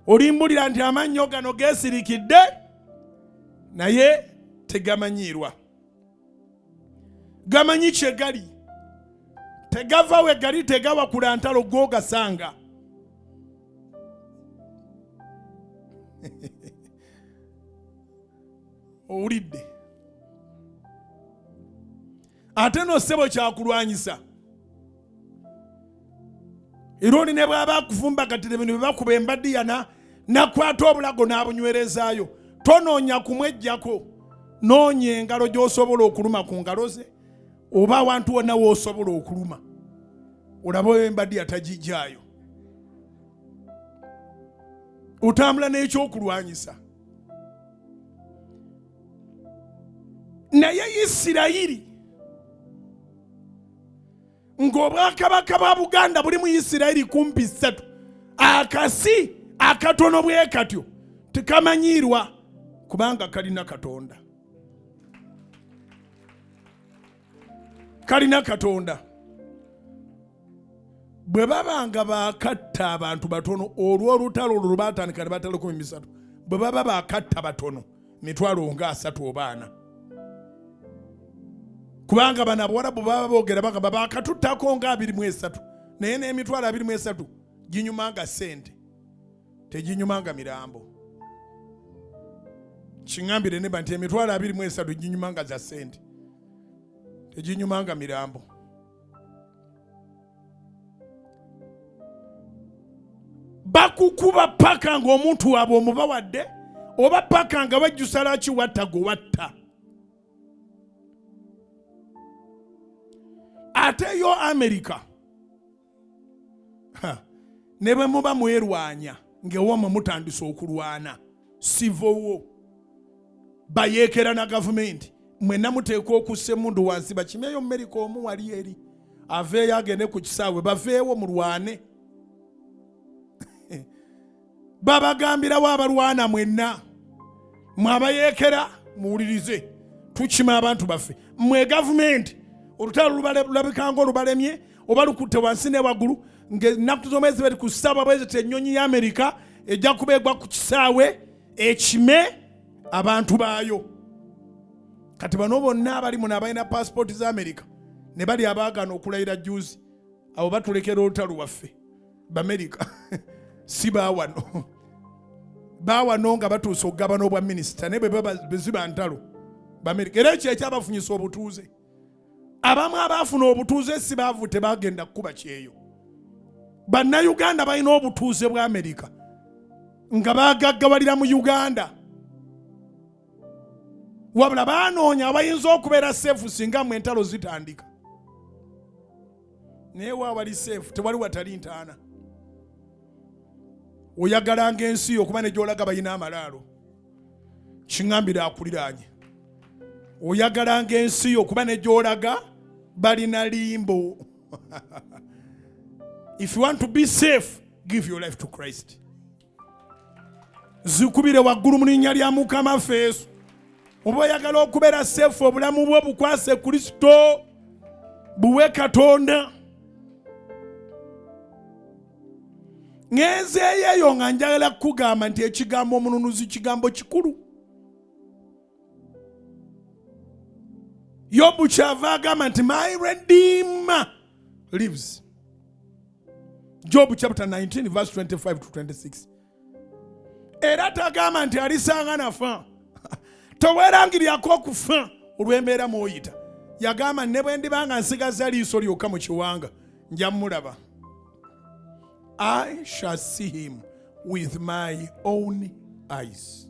Olimbulira nti amannyo gano geesirikidde naye tegamanyiirwa, gamanyi kye gali, tegava we gali, tegawakula ntalo, gwogasanga. Owulidde? Ate no ssebo kyakulwanyisa, era oli ne bw'aba akuvumbakatira bino bye bakuba embadiyana, nakwata obulago n'abunywerezaayo, tonoonya kumwejjako, noonya engalo gy'osobola okuluma ku ngalo ze oba awantu wonna w'osobola okuluma, olabe embadiya tagijjaayo. Otambula n'ekyokulwanyisa. Naye Isirayiri, ng'obwakabaka bwa Buganda buli mu Isirayiri kumpi ssatu, akasi akatono bwe katyo tekamanyiirwa kubanga kalina Katonda, kalina Katonda. Bwe baba nga bakatta abantu batono olw'olutalo olwo lwebatandika ne batta 1300, bwe baba bakatta batono mitwalo nga 30 oba 40, kubanga bano Abawarabu baba boogera bagamba bakatuttako nga 23, naye n'emitwalo 23 ginyuma nga ssente, teginyuma nga mirambo. Kiŋambire neba nti emitwalo 23 ginyuma nga za ssente, teginyuma nga mirambo. Bakukuba paka ng'omuntu waabwe omubawadde, oba paka nga bajjusa lwaki watta gwe watta. Ate yo Amerika ne bwe muba mwerwanya ng'ewamwe mutandise okulwana sivowo, bayeekera na gavumenti. Mwenna muteekwa okussa emmundu wansi, bakimyeyo Mumerika omu wali eri aveeyo agende ku kisaawe, baveewo mulwane. Babagambirawo abalwana mwenna, mwe abayeekera muwulirize, tukima abantu baffe. Mwe gavumenti olutalo lulabika nga olubalemye oba lukutte wansi ne waggulu, ng'ennaku z'omwezi bali ku ssaawa bweziti, ennyonyi ya Amerika ejja kuba egwa ku kisaawe ekime abantu baayo. Kati bano bonna abali muno abalina paasipooti za Amerika ne bali abaagaana okulayira juzi, abo batulekera olutalo lwaffe. Bamerika si baawano, baawano nga batuuse okugabana obwa minisita, naye bwe ziba ntalo Bamerika. Era ekyo ekyabafunyisa obutuuze, abamu abaafuna obutuuze si baavu, tebagenda kukuba kyeyo. Bannayuganda balina obutuuze bwa Amerika nga bagaggawalira mu Uganda, wabula banoonya abayinza okubeera safe singa mu entalo zitandika. Naye wa wali safe? Tewali watali ntaana. Oyagalanga ensi yo okuba ne gy'olaga balina amalaalo, kiŋambira akuliraanye. Oyagalanga ensi yo okuba ne gy'olaga balina limbo. If you want to be safe, give your life to Christ. Zikubire waggulu mu linnya lya Mukama ffe Yesu. Oba oyagala okubeera safe, obulamu bwo bukwase Kristo, buwe Katonda. Ngenzeeyo eyo nga njagala kukugamba nti ekigambo omununuzi kigambo kikulu. Yobu kyava agamba nti my redeemer lives. Job chapter 19 verse 25 to 26. Era tagamba nti alisanga nafa. Towerangiryako okufa olw'embeera mw'oyita. Yagamba ne bwe ndiba nga nsigaza liiso lyokka mu kiwanga, nja mulaba. I shall see him with my own eyes.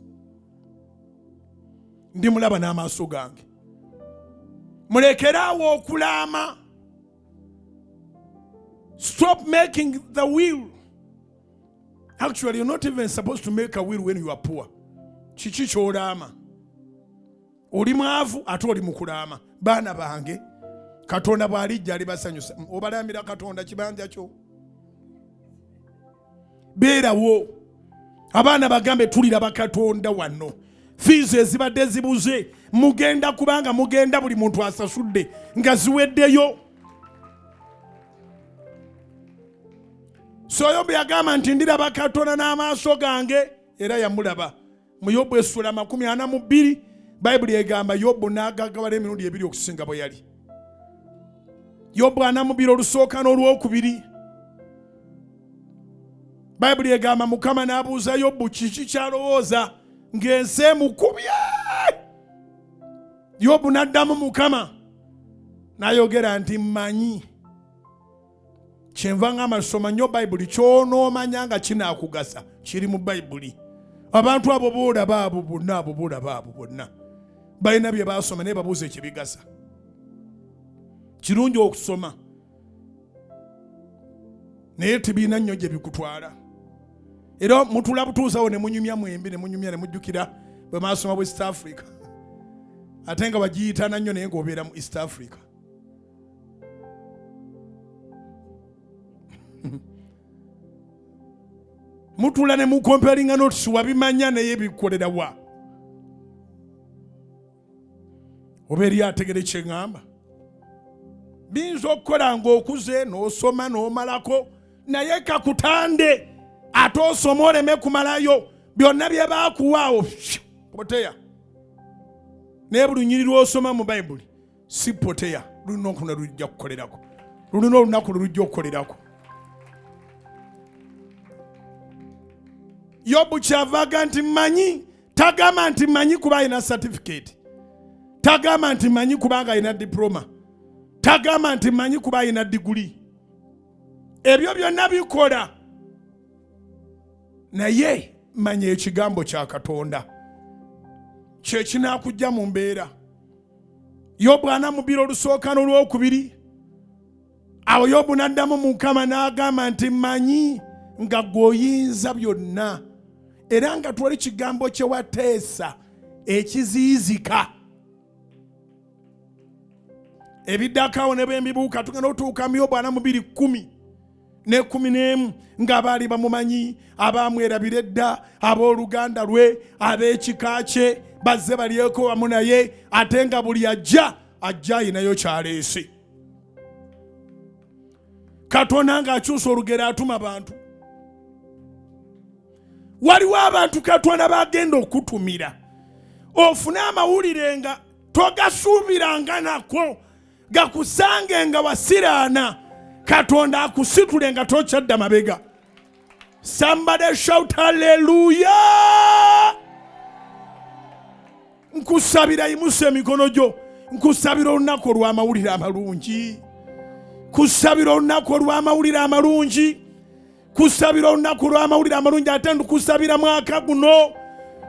Ndimulaba n'amaaso gange. Mulekeraawo okulaama. Stop making the will. Actually, you're not even supposed to make a will when you are poor. Kiki ky'olaama? Oli mwavu ate oli mu kulaama. Baana bange, Katonda bw'alijja alibasanyusa. Obalamira Katonda kibanja kyo. Beerawo. Abaana bagambe tuliraba Katonda wano. Fiizi ezibadde zibuze mugenda kubanga mugenda buli muntu asasudde nga ziweddeyo. So Yobu yagamba nti ndiraba Katonda n'amaaso gange, era yamulaba. Mu Yobu essula 42 Bayibuli egamba Yobu n'agaggawala emirundi ebiri okusinga bwe yali. Yobu 42 olusooka n'olwokubiri, Bayibuli egamba Mukama n'abuuza Yobu kiki ky'alowooza ng'ensi emukubye. Yobu n'addamu Mukama n'ayogera nti mmanyi. Kyenva ngamba soma nnyo Bayibuli, ky'onoomanya nga kinaakugasa kiri mu Bayibuli. Abantu abo boolaba abo bonna, abo boolaba abo bonna balina bye baasoma, naye babuuza ekibigasa. Kirungi okusoma, naye tebirina nnyo gye bikutwala. Era mutula butuuzawo ne munyumya mwembi, ne munyumya ne mujjukira bwe mwasoma West Africa, ate nga bagiyitana nnyo naye ng'obeera mu East Africa. Mutula ne mukomparinga notes, wabimanya naye bikolera wa? Oba eri ategere kye ŋŋamba? Biyinza okukola ng'okuze n'osoma n'omalako, naye kakutande ate osoma oleme kumalayo byonna bye baakuwaawo poteya. Naye buli lunyiriri lw'osoma mu Bayibuli si poteya, lulina okuna lujja kukolerako, lulina olunaku lulujja okukolerako. Yobu kyavaga nti mmanyi, tagamba nti mmanyi kuba alina certificate, tagamba nti mmanyi kubanga alina diploma, tagamba nti mmanyi kuba alina diguli. Ebyo byonna bikola, naye manya ekigambo kya Katonda kye kinaakujja mu mbeera. Yobu 42 olusooka n'olwokubiri. Awo Yobu n'addamu Mukama n'agamba nti mmanyi nga ggwe oyinza byonna, era nga twali kigambo kye wateesa ekiziyizika. Ebiddako awo ne bwembibuuka tugenda otuuka mu Yobu 42 ne 11 ng'abaali bamumanyi, abaamwerabira edda, abooluganda lwe, ab'ekika kye bazze balyeko wamu naye, ate nga buli ajja ajja ayinayo kyaleese. Katonda ng'akyusa olugero atuma bantu. Waliwo abantu Katonda bagenda okutumira ofune amawulire nga togasuubiranga nako, gakusange nga wasiraana, Katonda akusitule nga tokyadda mabega. Somebody shout hallelujah. Nkusabira, yimusa emikono gyo, nkusabira olunaku olw'amawulire amalungi, kusabira olunaku olw'amawulire amalungi, kusabira olunaku olw'amawulire amalungi. Ate ndukusabira mwaka guno,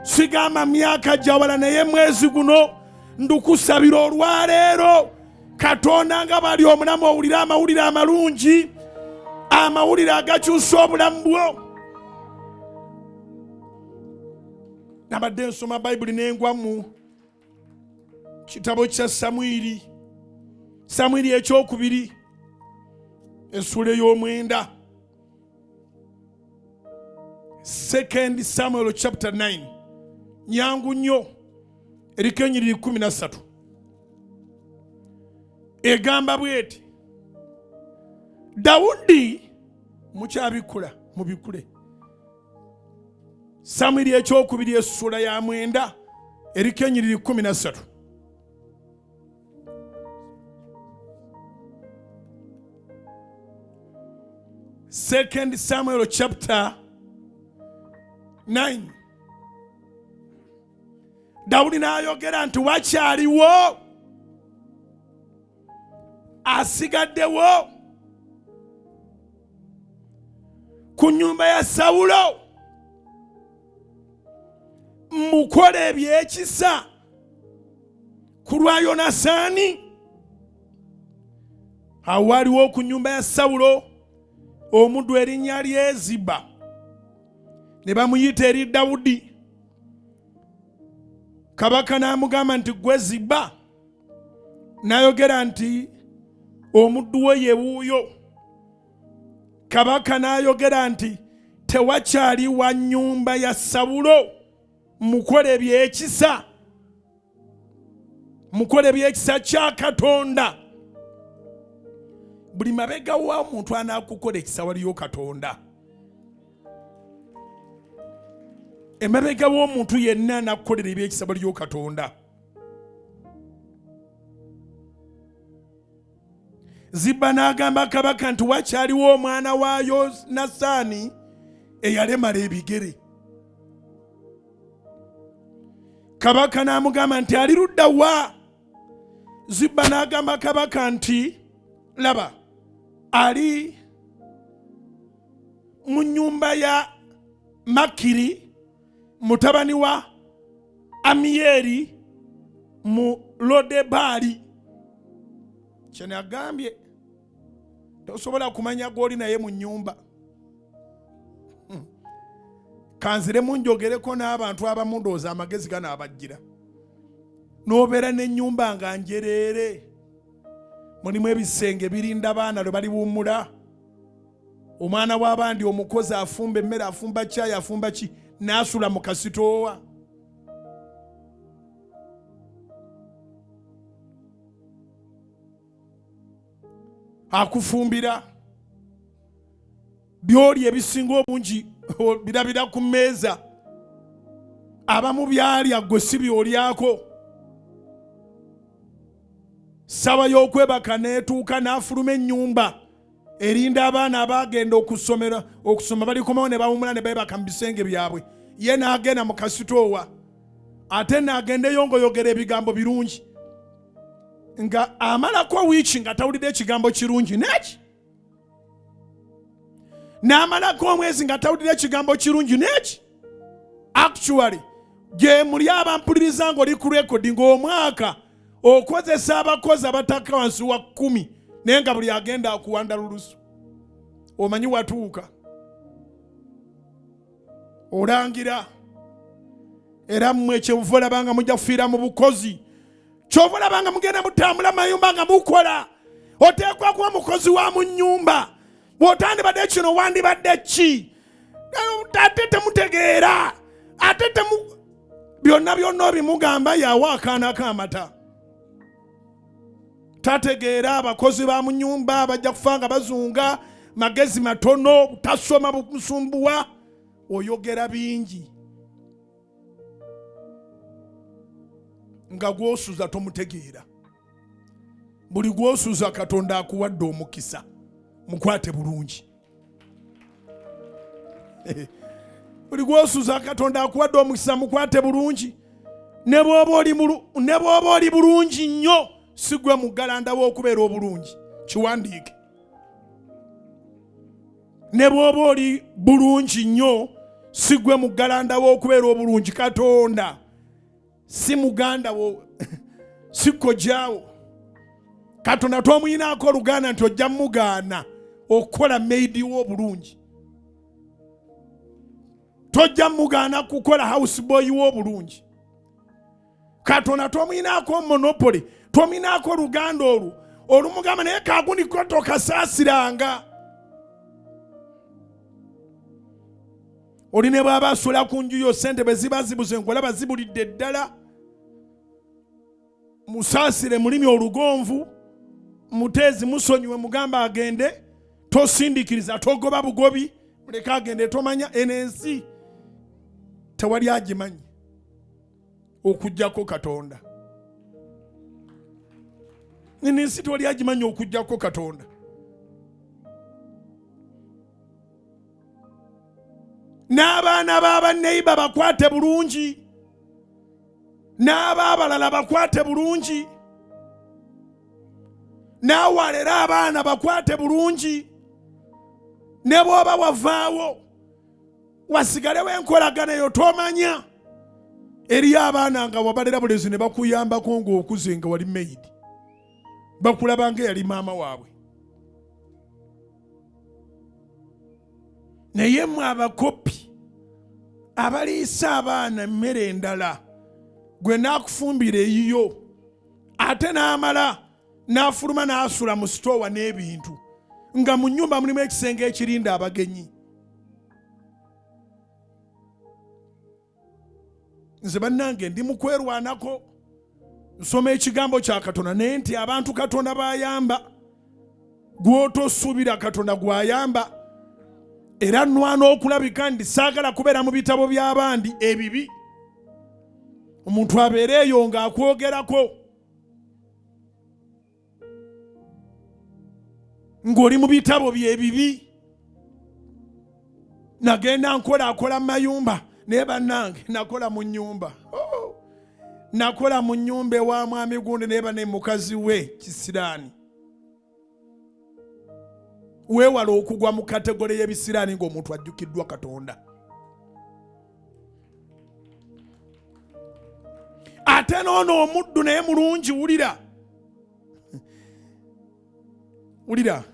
sigamba myaka gyawala, naye mwezi guno ndukusabira olwaleero. Katonda nga bali omulamu, owulire amawulire amalungi, amawulire agakyusa obulamu bwo. Nabadde nsoma Bayibuli nengwa mu kitabo kya Samwiri, Samwiri ekyokubiri, essuula ey'omwenda, Second Samuel chapter 9. Nyangu nnyo, eriko enyiriri 13, egamba bweti: Dawudi mukyabikula mubikule. Samwiri ekyokubiri essuula ya 9, eriko enyiriri 13. Second Samuel chapter 9. Dawudi n'ayogera nti, wakyaliwo asigaddewo ku nnyumba ya Sawulo mukola ebyekisa ku lwa Yonasaani? Awo waliwo ku nnyumba ya Sawulo omuddu erinnya lye Ziba, ne bamuyita eri Dawudi. Kabaka n'amugamba nti, ggwe Ziba? N'ayogera nti, omuddu we ye wuuyo. Kabaka n'ayogera nti, tewakyali wa nnyumba ya Sawulo mukola ebyekisa, mukola ebyekisa kya Katonda. Buli mabega wa muntu anaakukola ekisa waliyo Katonda. Emabega w'omuntu yenna anaakukolera ebyekisa waliyo Katonda. Ziba n'agamba kabaka nti, wakyaliwo omwana wa Yonasaani eyalemala ebigere. Kabaka n'amugamba nti, ali ludda wa? Ziba n'agamba kabaka nti, laba, ali mu nnyumba ya Makiri mutabani wa Amiyeri mu Lodebaali. Kyenagambye, tosobola kumanya gw'oli naye mu nnyumba. Kanziremu njogereko n'abantu abamu, ndowooza amagezi ganaabajjira. N'obeera n'ennyumba nga njereere, mulimu ebisenge birinda baana lwe baliwummula, omwana w'abandi omukozi afumba emmere, afumba caayi, afumba ki, n'asula mu kasitoowa. Akufumbira byoli ebisinga obungi birabira ku mmeeza. Abamu byalya gwe si byolyako. Ssaawa y'okwebaka n'etuuka, n'afuluma ennyumba, erinda abaana abaagenda okusomera okusoma balikomawo ne bawumula ne beebaka mu bisenge byabwe, ye n'agenda mu kasitoowa, ate n'agendeyo ng'oyogera ebigambo birungi, nga amalako wiiki nga tawulidde ekigambo kirungi neki, n'amalako omwezi nga tawulidde ekigambo kirungi neki. Actually, gye muli abampuliriza ng'oli ku rekodi, ng'omwaka okozesa abakozi abatakka wansi wa 10, naye nga buli agenda akuwanda lulusu. Omanyi watuuka olangira, era mmwe kyenva olaba nga mujja kufiira mu bukozi. Kyova olaba nga mugenda mutambula mayumba nga mukola, oteekwa kuba mukozi wa mu nnyumba. Bw'otandibadde kino wandibadde ki? Ate temutegeera, ate temu byonna byonna obimugamba yawa akaana k'amata. Tategeera abakozi ba mu nnyumba bajja kufa nga bazunga, magezi matono, tasoma bumusumbuwa, oyogera bingi nga gwosuza tomutegeera. Buli gwosuza Katonda akuwadde omukisa, mukwate bulungi. Buli gwosuza Katonda akuwadde omukisa, mukwate bulungi. Ne bw'oba oli bulungi nnyo, si gwe muggalanda w'okubeera obulungi, kiwandiike. Ne bw'oba oli bulungi nnyo, si gwe muggalanda w'okubeera obulungi. Katonda si muganda wo, si kojjaawo. Katonda tomuyinaako oluganda nti ojja mugaana okukola maid wo obulungi, tojja mugaana kukola house boy wo obulungi. Katonda tomuyinaako monopoly, tomuyinaako oluganda olwo olumugamba naye kaguniko tokasaasiranga. Oli ne bw'aba asula ku nju yo, ssente bwe ziba zibuze nkulaba zibulidde ddala, musaasire mulimi olugonvu, muteezi musonyiwe, mugamba agende, tosindikiriza, togoba bugobi, muleke agende. Tomanya eno ensi tewali agimanyi okuggyako Katonda. Eno ensi tewali agimanyi okuggyako Katonda. N'abaana b'abaneiba bakwate bulungi, n'ab'abalala bakwate bulungi, n'awalera abaana bakwate bulungi. Ne bw'oba wavaawo wasigalewo enkolagana eyo, tomanya eriyo abaana nga wabalera bulezi ne bakuyambako ng'okuze nga wali maid, bakulaba nga eyali maama waabwe. Naye mwe abakopi abaliisa abaana emmere endala, gwe naakufumbira eyiyo, ate n'amala n'afuluma n'asula mu sitoowa n'ebintu, nga mu nnyumba mulimu ekisenge ekirinda abagenyi. Nze bannange ndi mu kwerwanako, nsoma ekigambo kya Katonda, naye nti abantu Katonda bayamba, gw'otosuubira Katonda gw'ayamba. Era nwana okulabika ndi saagala kubeera mu bitabo by'abandi ebibi, omuntu abeere eyo ng'akwogerako ng'oli mu bitabo by'ebibi. Nagenda nkola akola mu mayumba, naye bannange nakola mu nnyumba. Oh, nakola mu nnyumba ewa mwami gundi, naye bane mukazi we kisiraani. Weewala okugwa mu kategole y'ebisiraani ng'omuntu ajjukiddwa Katonda. Ate n'ono omuddu naye mulungi, wulira wulira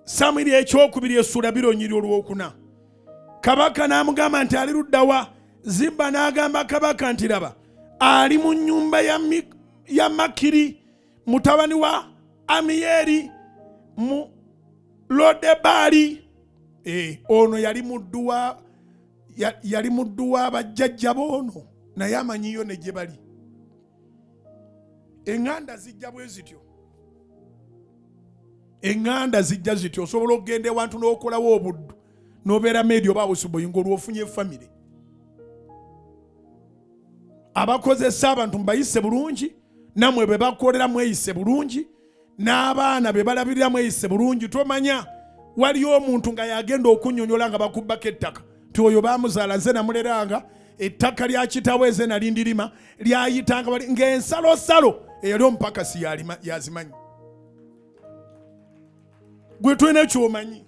Samwiri ekyokubiri essula bironyiri olwokuna. Kabaka n'amugamba nti ali luddawa? Zibba n'agamba kabaka nti laba, ali mu nnyumba ya Makiri mutabani wa Amiyeri mu Lodebaali. Ono yali muddu wa yali muddu wa bajjajja boono, naye amanyiyo ne gye bali. Eŋŋanda zijja bwe zityo, eŋŋanda zijja zityo. Osobola okugenda ewantu n'okolawo obuddu n'obeera maid oba houseboy ng'olwofunye famire. Abakozesa abantu mubayise bulungi, nammwe bwe bakolera mweyise bulungi, n'abaana be balabirira mweyise bulungi. Tomanya waliyo omuntu nga yagenda okunyonyola nga bakubbako ettaka nti oyo bamuzaala nze namuleranga, ettaka lya kitawe nze nali ndirima, lyayitanga wali ng'ensalosalo eyali omupakasi yazimanyi. Gwe tolina kyomanyi.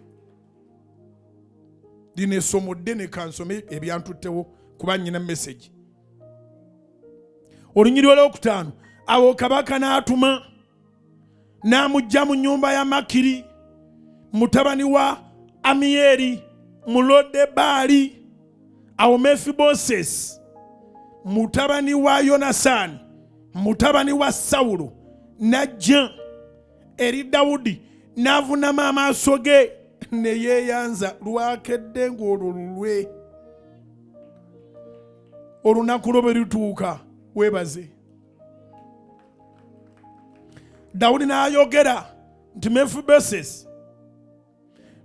Lino essomo ddene, kansome ebyantuttewo kuba nnyina message. Olunyiriri olwokutaano, awo kabaka n'atuma n'amuggya mu nnyumba ya Makiri mutabani wa Amiyeri mu Lodebaali. Awo Mefibosesi mutabani wa Yonasaani mutabani wa Sawulo n'ajja eri Dawudi n'avuunama amaaso ge ne yeeyanza. Lwakedde ng'olwo lulwe. Olunaku lwo bwe lutuuka weebaze. Dawudi n'ayogera nti Mefibosesi.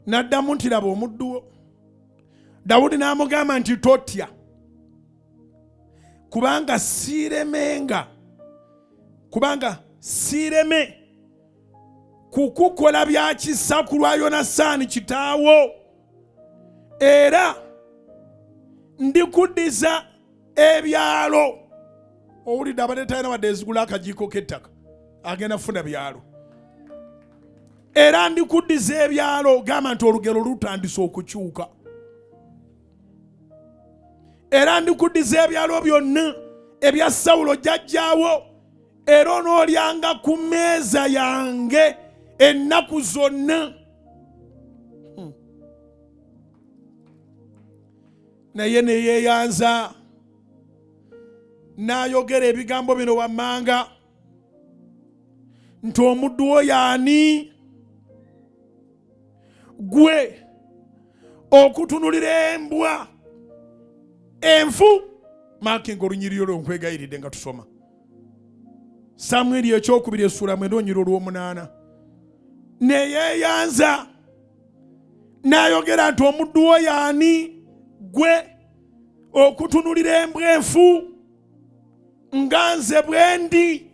N'addamu nti laba omuddu wo. Dawudi n'amugamba nti totya, kubanga siiremenga, kubanga siireme kukukola bya kisa ku lwa Yonasaani kitaawo, era ndikuddiza ebyalo. Owulidde abadde talina wadde ezigula akajiiko k'ettaka, agenda kufuna byalo. Era ndikuddiza ebyalo. Gamba nti olugero lutandise okukyuka. Era ndikuddiza ebyalo byonna ebya Sawulo jjajjaawo, era onoolyanga ku mmeeza yange ennaku zonna. Naye ne yeeyanza n'ayogera ebigambo bino wammanga nti omuddu wo y'ani, gwe okutunulira embwa enfu. Maakinga olunyiriri olwo nkwegayiridde nga tusoma Samwiri ekyokubiri essuula 9 olunyiriri olw'omunaana. Neyeeyanza n'ayogera nti omuddu wo y'ani, gwe okutunulira embwa enfu nga nze bwe ndi.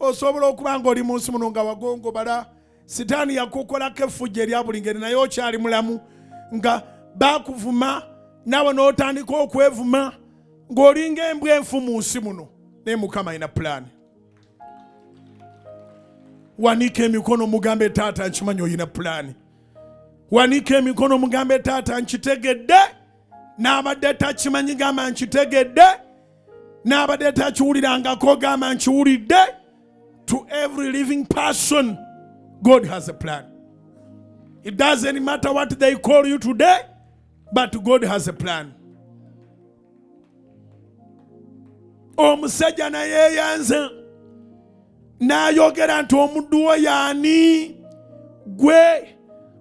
Osobola okuba ng'oli mu nsi muno nga wagongobala, sitaani yakukolako effujjo erya buli ngeri, naye okyali mulamu, nga bakuvuma naawe n'otandika okwevuma ng'olinga embwa enfu mu nsi muno, naye Mukama alina pulaani. Wanika emikono mugambe taata nkimanyi olina pulaani. Wanika emikono mugambe taata nkitegedde. N'abadde takimanyi gamba nkitegedde. N'abadde takiwulirangako gamba nkiwulidde. To every living person, God has a plan. It doesn't matter what they call you today, but God has a plan. Omusajja nayeeyanza n'ayogera nti omuddu wo y'ani, gwe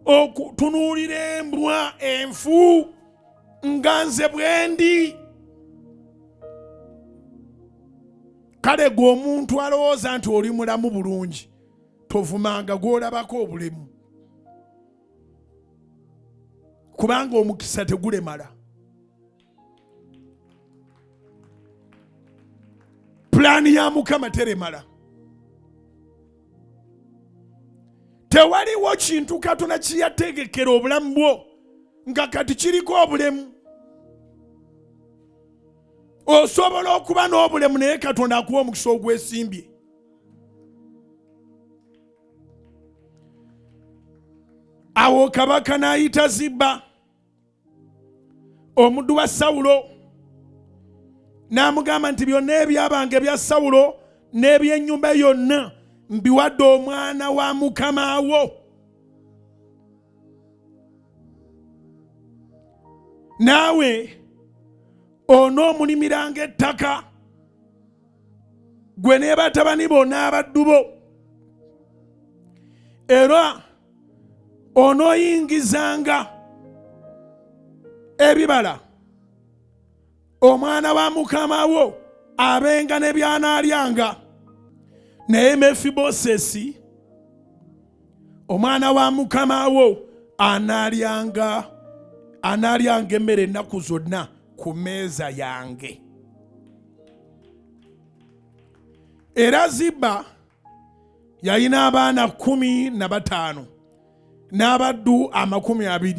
okutunuulira embwa enfu nga nze bwe ndi. Kale gwe omuntu alowooza nti oli mulamu bulungi, tovumanga gw'olabako obulemu, kubanga omukisa tegulemala. Pulaani ya Mukama teremala. Tewaliwo kintu Katonda kiyategekera obulamu bwo nga kati kiriko obulemu. Osobola okuba n'obulemu naye Katonda akuwa omukisa ogwesimbye. Awo kabaka n'ayita Ziba omuddu wa Sawulo n'amugamba nti byonna ebyabange ebya Sawulo n'ebyennyumba yonna mbiwadde omwana wa mukama wo. Naawe onoomulimiranga ettaka, gwe ne batabani bo n'abaddu bo, era onooyingizanga ebibala omwana wa mukama wo abenga ne by'anaalyanga. Naye Mefibosesi omwana wa mukama wo anaalyanga emmere ennaku zonna ku mmeeza yange. Era Ziba yalina abaana 15 n'abaddu 20.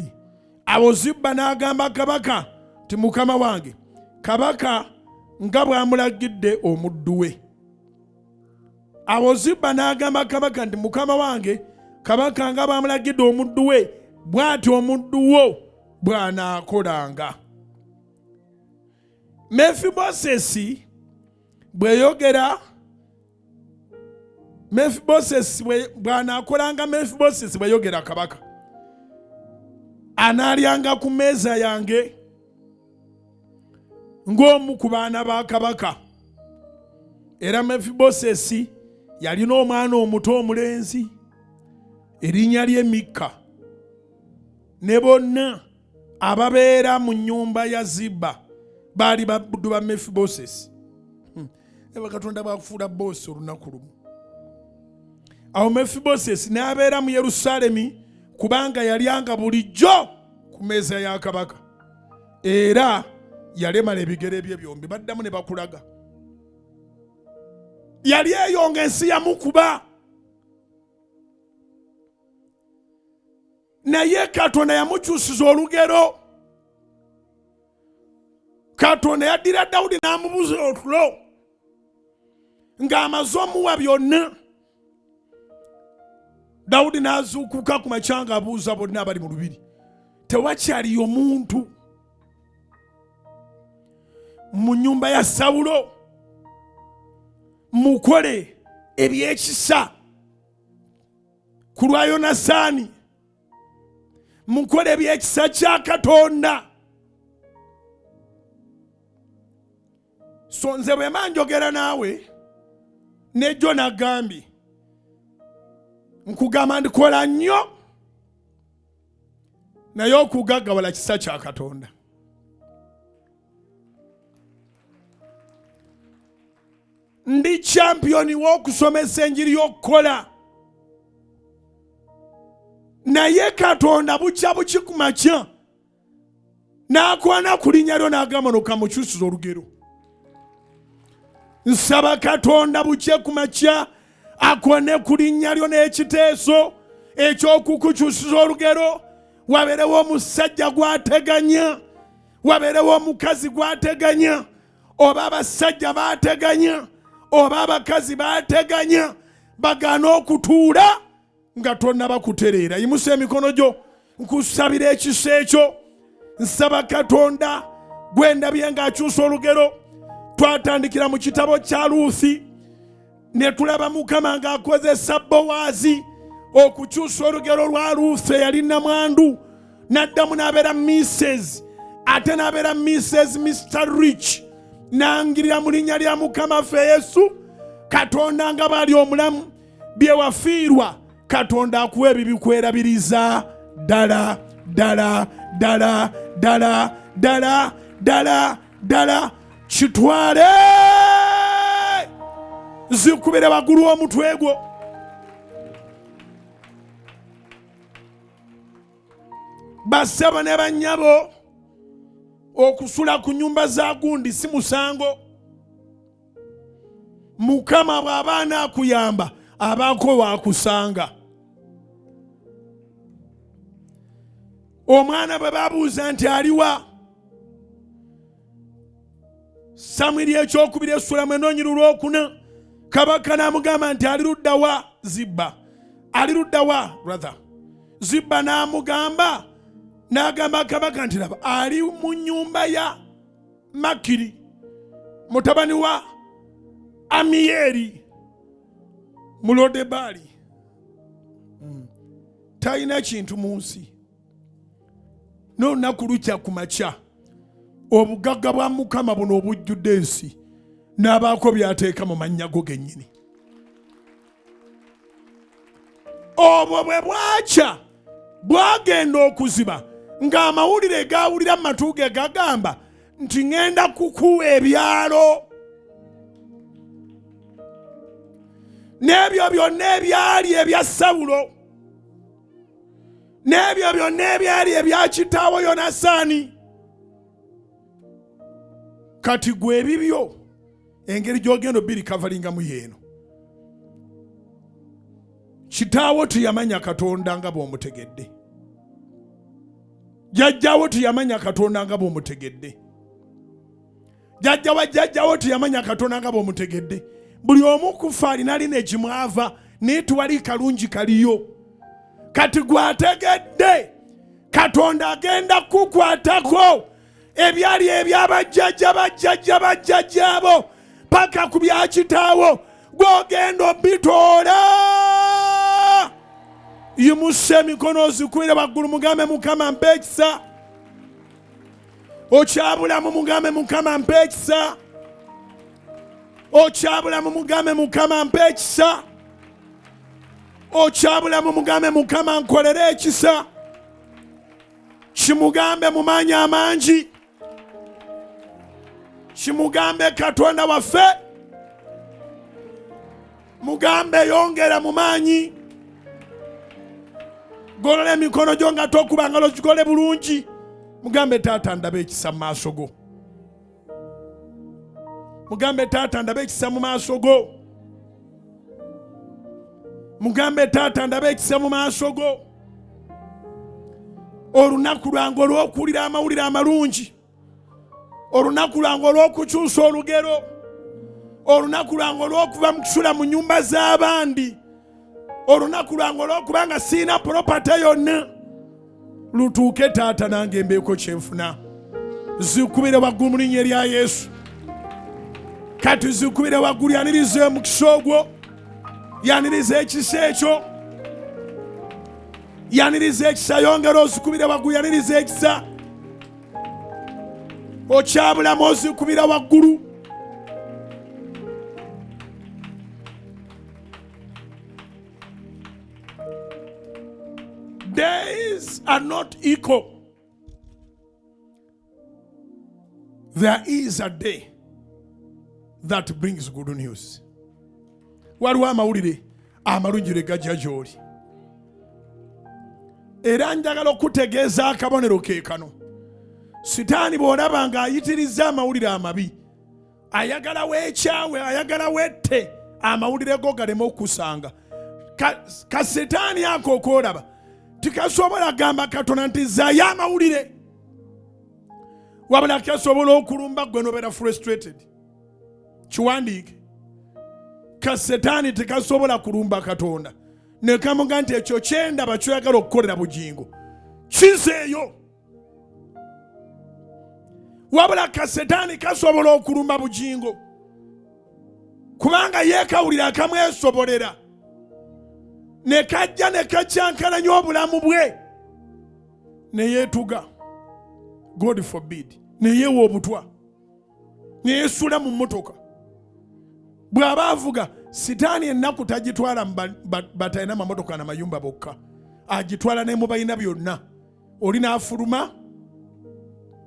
Awo Ziba n'agamba kabaka nti mukama wange kabaka nga bw'amulagidde omuddu we. Awo Ziba n'agamba kabaka nti mukama wange kabaka nga bw'amulagidde omuddu we, bw'atyo omuddu wo bw'anaakolanga. Mefibosesi bweyogera Mefibosesi bw'anaakolanga, Mefibosesi bweyogera kabaka, anaalyanga ku mmeeza yange. Ng'omu ku baana ba kabaka. Era Mefibosesi yalina omwana omuto omulenzi, erinnya lye Mikka, ne bonna ababeera mu nnyumba ya Ziba baali baddu ba Mefibosesi. Eba Katonda bwakufuula boosi olunaku lumu. Awo Mefibosesi n'abeera mu Yerusaalemi kubanga yalyanga bulijjo ku mmeeza ya kabaka, era yalemala ebigere bye byombi. Baddamu ne bakulaga yali eyo ng'ensi yamukuba, naye Katonda yamukyusiza olugero. Katonda yaddira Dawudi n'amubuza otulo ng'amaze omuwa byonna. Dawudi n'azuukuka ku makya ng'abuuza bonna abali mu lubiri, tewakyaliyo muntu mu nnyumba ya Sawulo? Mukole ebyekisa ku lwa Yonasaani, mukole ebyekisa kya Katonda. So nze bwe mba njogera naawe nejjo nagambye, nkugamba ndikola nnyo, naye okugaggawala kisa kya Katonda. Ndi champiyoni w'okusomesa enjiri y'okukola, naye Katonda bukya buki ku makya n'akwana ku linnya lyo n'agamba nokamukyusiza olugero. Nsaba Katonda bukye ku makya akwane ku linnya lyo n'ekiteeso eky'okukukyusiza olugero. Wabeerewo omusajja gw'ateganya, wabeerewo omukazi gw'ateganya, oba abasajja baateganya, oba abakazi baateganya, bagaana okutuula nga tonnaba kutereera. Yimusa emikono gyo, nkusabira ekisa ekyo. Nsaba Katonda gwe ndabye ng'akyusa olugero. Twatandikira mu kitabo kya Luusi ne tulaba Mukama ng'akozesa Bowaazi okukyusa olugero lwa Luusi eyali namwandu, n'addamu n'abeera Mrs, ate n'abeera Mrs Mr Rich. Nangirira mu linnya lya Mukama ffe Yesu, Katonda nga bw'ali omulamu, bye wafiirwa Katonda akuwa ebibikwerabiriza ddala ddala ddala ddala ddala ddala ddala. Kitwale, zikubire waggulu w'omutwe gwo. Bassebo ne bannyabo, okusula ku nyumba za gundi si musango. Mukama bw'aba anaakuyamba abaako waakusanga. Omwana bwe babuuza nti aliwa, Samwiri ekyokubiri essula mwenoonyi lulwokuna, kabaka n'amugamba nti ali ludda wa? Zibba. Ali ludda wa? Brother Zibba n'amugamba, n'agamba kabaka nti laba ali mu nnyumba ya Makiri mutabani wa Amiyeri mu Lodebaali. Talina kintu mu nsi. N'olunaku lukya ku makya obugagga bwa Mukama buno obujjudde ensi n'abaako by'ateeka mu mannya go gennyini. Obwo bwe bwakya bwagenda okuziba ng'amawulire gawulira mu matu ge gagamba nti ŋŋenda kukuwa ebyalo n'ebyo byonna ebyali ebya Sawulo n'ebyo byonna ebyali ebya kitaawo Yonasaani. Kati gwe ebibyo engeri gy'ogenda obirikavalingamu yeeno. Kitaawo teyamanya Katonda nga bw'omutegedde, jjajjaawo teyamanya Katonda nga bw'omutegedde, jjajja wa jjajjaawo teyamanya Katonda nga bw'omutegedde. Buli omu kufa alina lina ekimwava, naye tewali kalungi kaliyo. Kati gwategedde Katonda agenda kukwatako ebyali ebyabajjajja bajjajja bajjajjaabo paka ku bya kitaawo, gwogenda obitoola. Yimusa emikono ozikubire waggulu, mugambe Mukama mpa ekisa. Okyabulamu mugambe Mukama mpa ekisa. Okyabulamu mugambe Mukama mpa ekisa. Okyabulamu mugambe Mukama nkolere ekisa. Kimugambe mu maanyi amangi. Kimugambe Katonda waffe. Mugambe yongera mu maanyi. Golola emikono gyo nga tokuba ngalo, gigole bulungi. Mugambe taata ndaba ekisa mu maaso go. Mugambe taata ndaba ekisa mu maaso go. Mugambe taata ndaba ekisa mu maaso go. Olunaku lwange olw'okuwulira amawulire amalungi, olunaku lwange olw'okukyusa olugero, olunaku lwange olw'okuva mu kusula mu nnyumba z'abandi, olunaku lwange olw'okuba nga sirina property yonna, lutuuke taata nange mbeeko kyenfuna. Zikubire waggulu mu linnya erya Yesu. Kati zikubire waggulu, yaniriza omukisa ogwo, yaniriza ekisa ekyo, yaniriza ekisa, yongera ozikubire waggulu, yaniriza ekisa. Okyabulamu ozikubira waggulu. Days are not equal. There is a day that brings good news. Waliwo amawulire amalungi lwe gajja gy'oli. Era njagala okutegeeza akabonero ke kano. Sitaani bw'olaba ng'ayitiriza amawulire amabi, ayagala weekyawe, ayagala wette, amawulire go galeme okukusanga. Ka sitaani ako okoolaba tikasobola gamba Katonda nti zaayo amawulire, wabula kasobola okulumba gwe nobeera frustrated. Kiwandiike, ka setaani tekasobola kulumba Katonda nekamuga nti ekyo kyendaba kyoyagala okukolera Bugingo kizeeyo, wabula ka setaani kasobola okulumba Bugingo kubanga yeekawulira akamwesobolera ne kajja ne kakyankalanya obulamu bwe ne yeetuga, God forbid, ne yeewa obutwa ne yeesuula mu mmotoka. Bw'aba avuga, sitaani ennaku tagitwala mu batalina mamotoka na mayumba bokka, agitwala ne mu balina byonna. Oli n'afuluma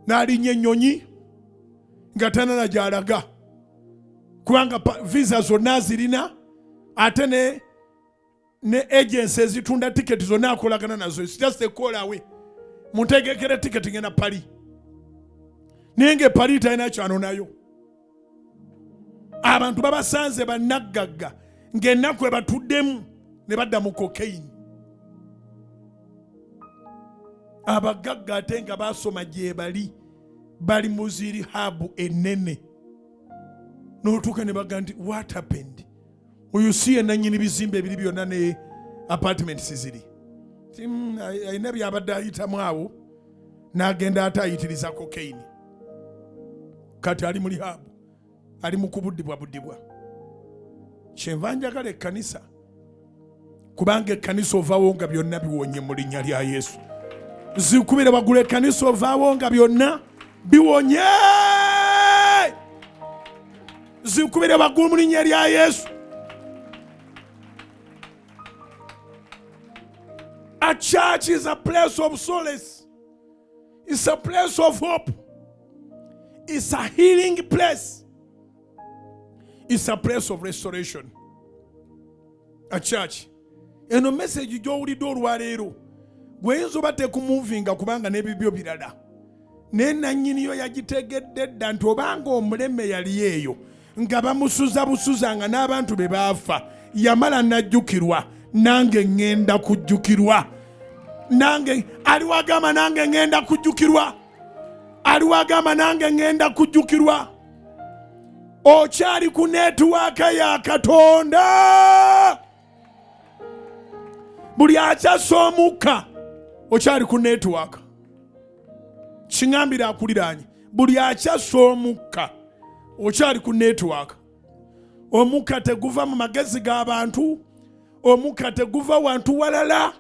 n'alinnya ennyonyi nga tanana gy'alaga, kubanga visa zonna azirina, ate ne agency ezitunda tiketi zonna akolagana nazo. It's just a call away. Muntegekere tiketi ngenda Paris, naye nga Paris talina kyano nayo. Abantu babasanze bannaggagga ng'ennaku ebatuddemu ne badda mu cocaine. Abagagga ate nga basoma gye bali, bali mu zi rehab ennene, n'otuuka ne baga nti what happened? Oyo si ye nannyini bizimbe ebiri byonna ne apartments ziri. Alina byabadde ayitamu awo n'agenda ate ayitiriza cocaine, kati ali mu rehab, ali mu kubuddibwa buddibwa. Kyenva njagala ekkanisa, kubanga ekkanisa ovaawo nga byonna biwonye mu linnya lya Yesu. Zikubire waggulu, ekkanisa ovaawo nga byonna biwonye. Zikubire waggulu mu linnya lya Yesu. A church is a place of solace. It's a place of hope. It's a healing place. It's a place of restoration. A church. Eno message gy'owulidde olwaleero gweyinza oba tekumuvinga kubanga n'ebibyo birala, naye nannyiniyo yagitegedde dda nti obanga omuleme yali eyo nga bamusuza busuza nga n'abantu be baafa, yamala n'ajjukirwa, nange ŋŋenda kujjukirwa. Nange aliwo agamba nange ŋŋenda kujjukirwa, aliwo agamba nange ŋŋenda kujjukirwa. Okyali ku network ya Katonda. Buli akyassa omukka okyali ku network. Kiŋambira akuliraanye, buli akyassa omukka okyali ku network. Omukka teguva mu magezi g'abantu, omukka teguva wantu walala.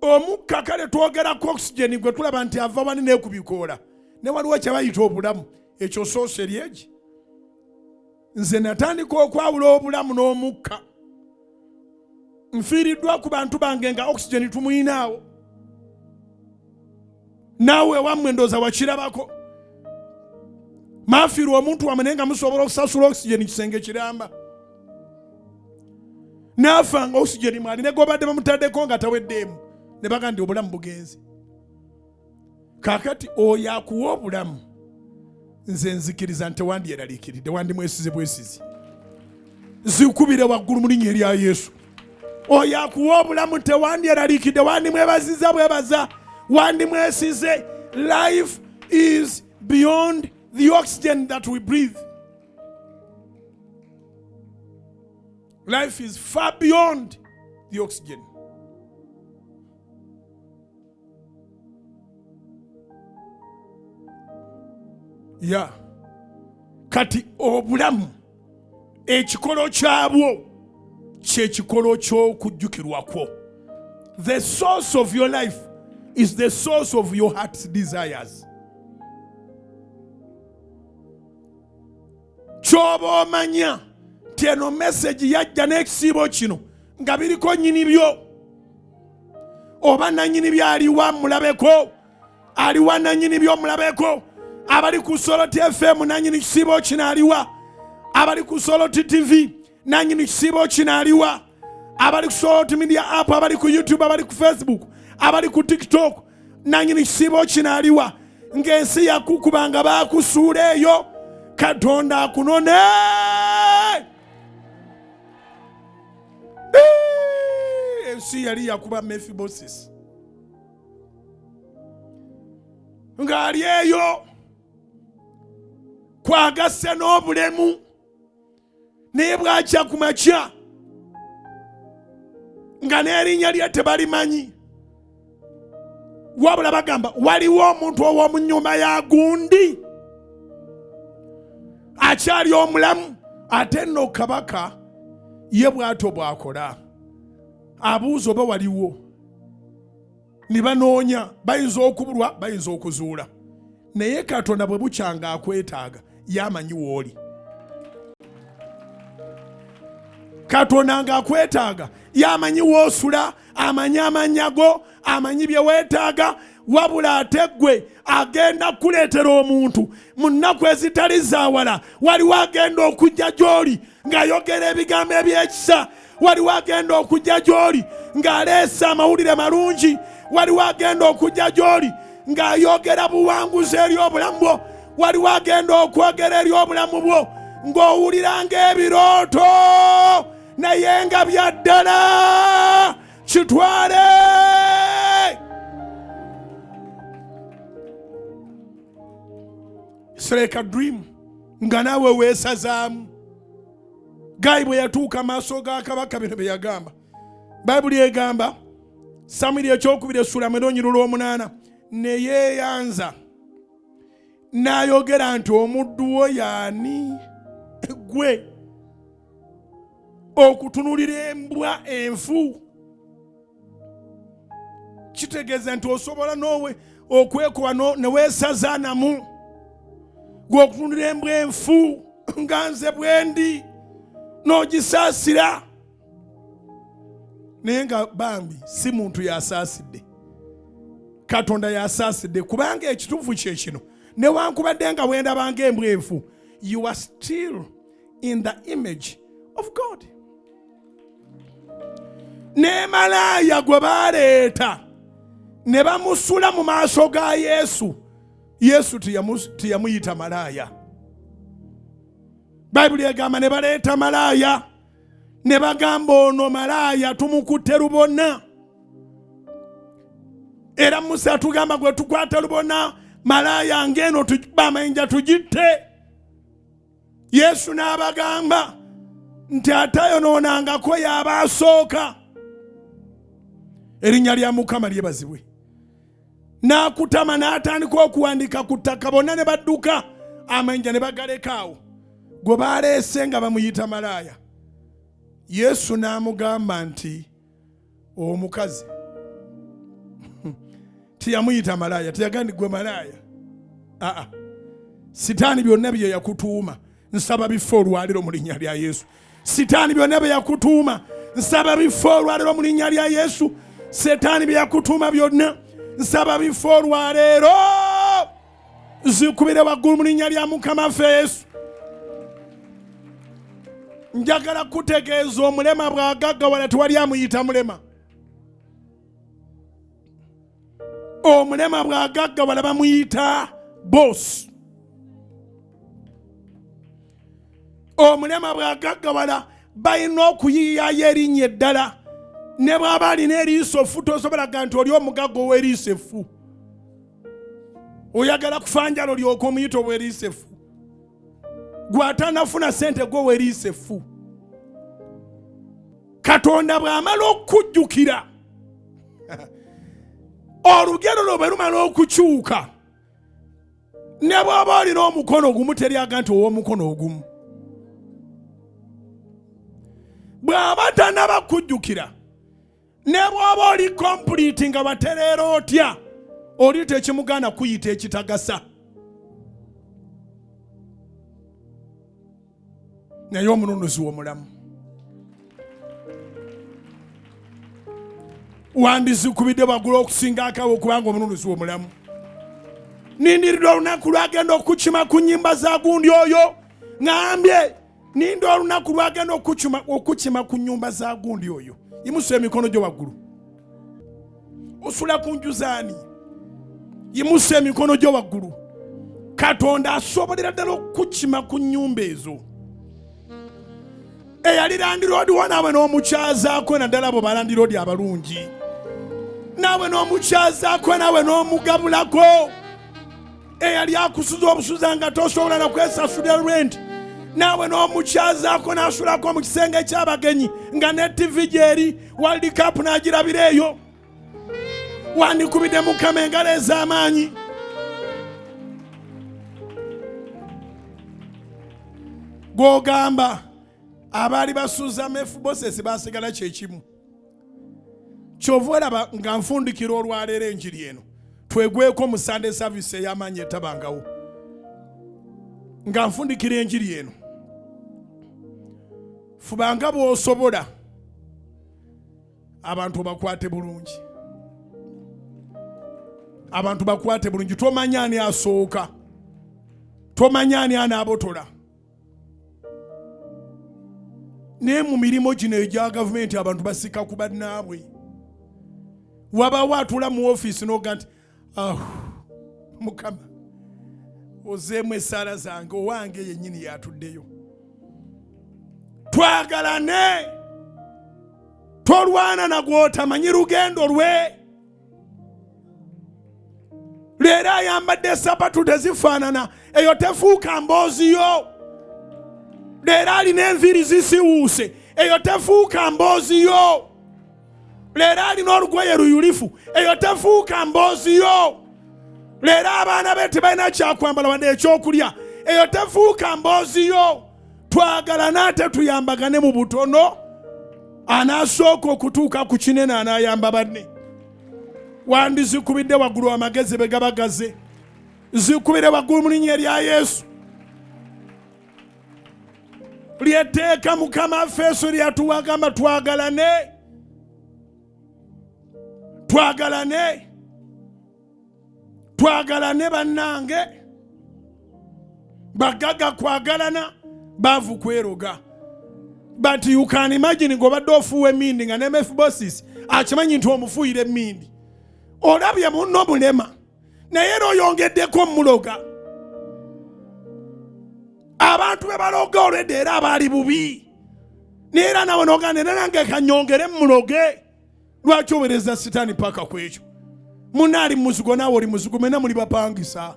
Omukka kale twogerako oxygen gwe tulaba nti ava wani nekubikoola, ne waliwo kyebayita obulamu. Ekyo soosa eri egi. Nze natandika okwawula obulamu n'omukka. Nfiiriddwa ku bantu bange nga oxygen tumuyinaawo. Naawe ewammwe ndowooza wakirabako. Maafiirwa omuntu wamwe naye nga musobola okusasula oxygen kisenge kiramba. N'afa nga oxygen mwali ne gwobadde bamutaddeko nga taweddeemu, ne baga nti obulamu bugenze. Kaakati oyo akuwa obulamu, nze nzikiriza nti tewandyeraliikiridde, wandimwesize bwesizi. Zikubire waggulu mu linnya erya Yesu. Oyo akuwa obulamu tewandyeraliikiridde, wandimwebaziza bwebaza, wandimwesize. Life is beyond the oxygen that we breathe. Life is far beyond the oxygen. Yeah. Kati obulamu ekikolo kyabwo kyekikolo ky'okujjukirwa kwo. The source of your life is the source of your heart's desires. Ky'oba omanya nti eno message yajja n'ekisiibo kino nga biriko nnyini byo, oba nannyini byo aliwa mulabeko, aliwa nannyini byo mulabeko. Abali ku Soloti FM nannyini kisiibo kino aliwa, abali ku Soloti TV nannyini kisiibo kino aliwa, abali ku Soloti Media App, abali ku YouTube, abali ku Facebook, abali ku TikTok, nannyini kisiibo kino aliwa. Ng'ensi yakukuba nga baakusuula eyo, Katonda akunone. Ensi yali yakuba Mephibosheth ng'ali eyo kwagasse n'obulemu, naye bwakya ku makya nga n'erinnya lye tebalimanyi, wabula bagamba waliwo omuntu ow'omu nnyumba ya gundi akyali omulamu. Ate nno kabaka ye bw'atyo bw'akola, abuuza oba waliwo, ne banoonya, bayinza okubulwa, bayinza okuzuula, naye Katonda bwe bukyanga akwetaaga yamanyi w'oli. Katonda ng'akwetaaga yamanyi w'osula, amanyi amannya go, amanyi bye weetaaga, wabula ate ggwe agenda kukuleetera omuntu mu nnaku ezitali zaawala. Waliwo agenda okujja gy'oli ng'ayogera ebigambo eby'ekisa, waliwo agenda okujja gy'oli ng'aleese amawulire malungi, waliwo agenda okujja gy'oli ng'ayogera buwanguzi eri obulamu bwo, waliwo agenda okwogera eri obulamu bwo ng'owulira ng'ebirooto naye nga bya ddala. Kitwale. It's like a dream nga naawe weesazaamu. Gayi bwe yatuuka maaso ga kabaka bino bye yagamba. Bayibuli egamba Samwiri ekyokubiri essula 98, ne yeeyanza n'ayogera nti omuddu wo yaani gwe okutunulira embwa enfu. Kitegeeza nti osobola n'owe okwekuba ne weesazaanamu gwe okutunulira embwa enfu nga nze bwendi n'ogisaasira. Naye nga bambi si muntu yasaasidde, Katonda yasaasidde, kubanga ekituufu kye kino, newankubadde nga wendaba ng'embwa enfu, you are still in the image of God. Ne malaaya gwe baleeta ne bamusula mu maaso ga Yesu, Yesu teyamuyita malaaya. Bayibuli egamba ne baleeta malaaya ne bagamba ono malaaya tumukutte lubona. Era Musa atugamba gwe tukwata lubona malaaya ng'eno tuba amayinja tugitte. Yesu n'abagamba nti atayonoonangako y'aba asooka. Erinnya lya Mukama lyebazibwe. N'akutama n'atandika okuwandiika ku ttaka, bonna ne badduka amayinja ne bagaleka awo gwe baleese nga bamuyita malaaya. Yesu n'amugamba nti omukazi Teyamuyita malaaya, teyagandi gwe malaaya. Aa, sitaani byonna bye yakutuuma nsaba bife olwaliro mu linnya lya Yesu. Sitaani byonna bye yakutuuma nsaba bife olwaleero mu linnya lya Yesu. Setaani bye yakutuuma byonna nsaba bife olwaleero, zikubire waggulu mu linnya lya Mukama waffe Yesu. Njagala kutegeeza omulema bw'agaggawala tewali amuyita mulema. Omulema bw'agaggawala bamuyita bosi. Omulema bw'agaggawala balina okuyiyayo erinnya eddala, ne bw'aba alina eriiso ffu tosobola ga nti oli omugagga ow'eriiso effu. Oyagala kufa njala olyoka omuyita ow'eriiso effu. Gwe atanafuna sente gwe ow'eriiso effu. Katonda bw'amala okukujjukira, olugero lwo bwe lumala okukyuka, ne bw'oba olina omukono ogumu teryaga nti ow'omukono ogumu. Bw'aba tanaba kujjukira, ne bw'oba oli complete nga batereera otya, oli tekimugaana kuyita ekitagasa. Naye omununuzi w'omulamu wandizikubidde waggulu okusinga akawo, okubanga omununuzi w'omulamu. Nindiridde olunaku lwagenda okukima ku nnyimba za gundi oyo. Ŋambye ninda olunaku lwagenda okukima ku nnyumba za gundi oyo. Yimusa emikono gyo waggulu. Osula ku nju zaani? Yimusa emikono gyo waggulu. Katonda asobolera ddala okukima ku nnyumba ezo. Eyali landiroodi wo naawe n'omukyazaako, naddala abo balandiroodi abalungi, naawe n'omukyazaako, naawe n'omugabulako. Eyali akusuza obusuza nga tosobola na kwesasulira rent, naawe n'omukyazaako, n'asulako mu kisenge ky'abagenyi nga ne TV gyeri, World Cup n'agirabira eyo. Wandikubidde Mukama engalo ez'amaanyi. Gw'ogamba abaali basuuza Mefubosesi basigala kyekimu. Kyova olaba nga nfundikira olwaleero enjiri eno, twegweko mu Sunday service ey'amaanyi etabangawo. Nga nfundikira enjiri eno, fubanga bw'osobola abantu bakwate bulungi, abantu bakwate bulungi. Tomanya ani asooka, tomanya ani anaabotola. Naye mu mirimu gino egya gavumenti abantu basika ku bannaabwe. Wabawo atula mu ofiisi n'oga nti, ah, Mukama ozeemu essaala zange, owange yennyini yatuddeyo. Twagalane, tolwana nagwotamanyi lugendo lwe. Leero ayambadde sapatu tezifaanana, eyo tefuuka mboozi yo. Leero alina enviiri zisiwuuse, eyo tefuuka mboozi yo. Leero alina olugoye luyulifu, eyo tefuuka mboozi yo. Leero abaana be tebalina kyakwambala wadde ekyokulya, eyo tefuuka mboozi yo. Twagalana ate tuyambagane mu butono. Anaasooka okutuuka ku kinene anaayamba banne. Wandizikubidde waggulu amagezi be gaba gaze. Zikubire waggulu mu linnya erya Yesu. Lyetteeka Mukama waffe Yesu lyatuwagamba, twagalane, twagalane, twagalane bannange. Bagaga kwagalana, baavu kweroga. But you can imagine ng'obadde ofuuwa emindi nga ne Mefibosesi akimanyi nti omufuuyira emindi, olabye munno mulema, naye era oyongeddeko muloga. Abantu be baloga olwedda era abaali bubi, naye era nawe noganda era nange kanyongere muloge. Lwaki owereza sitaani paka ku ekyo? Munna ali muzigo, naawe oli muzigo, mena muli bapangisa.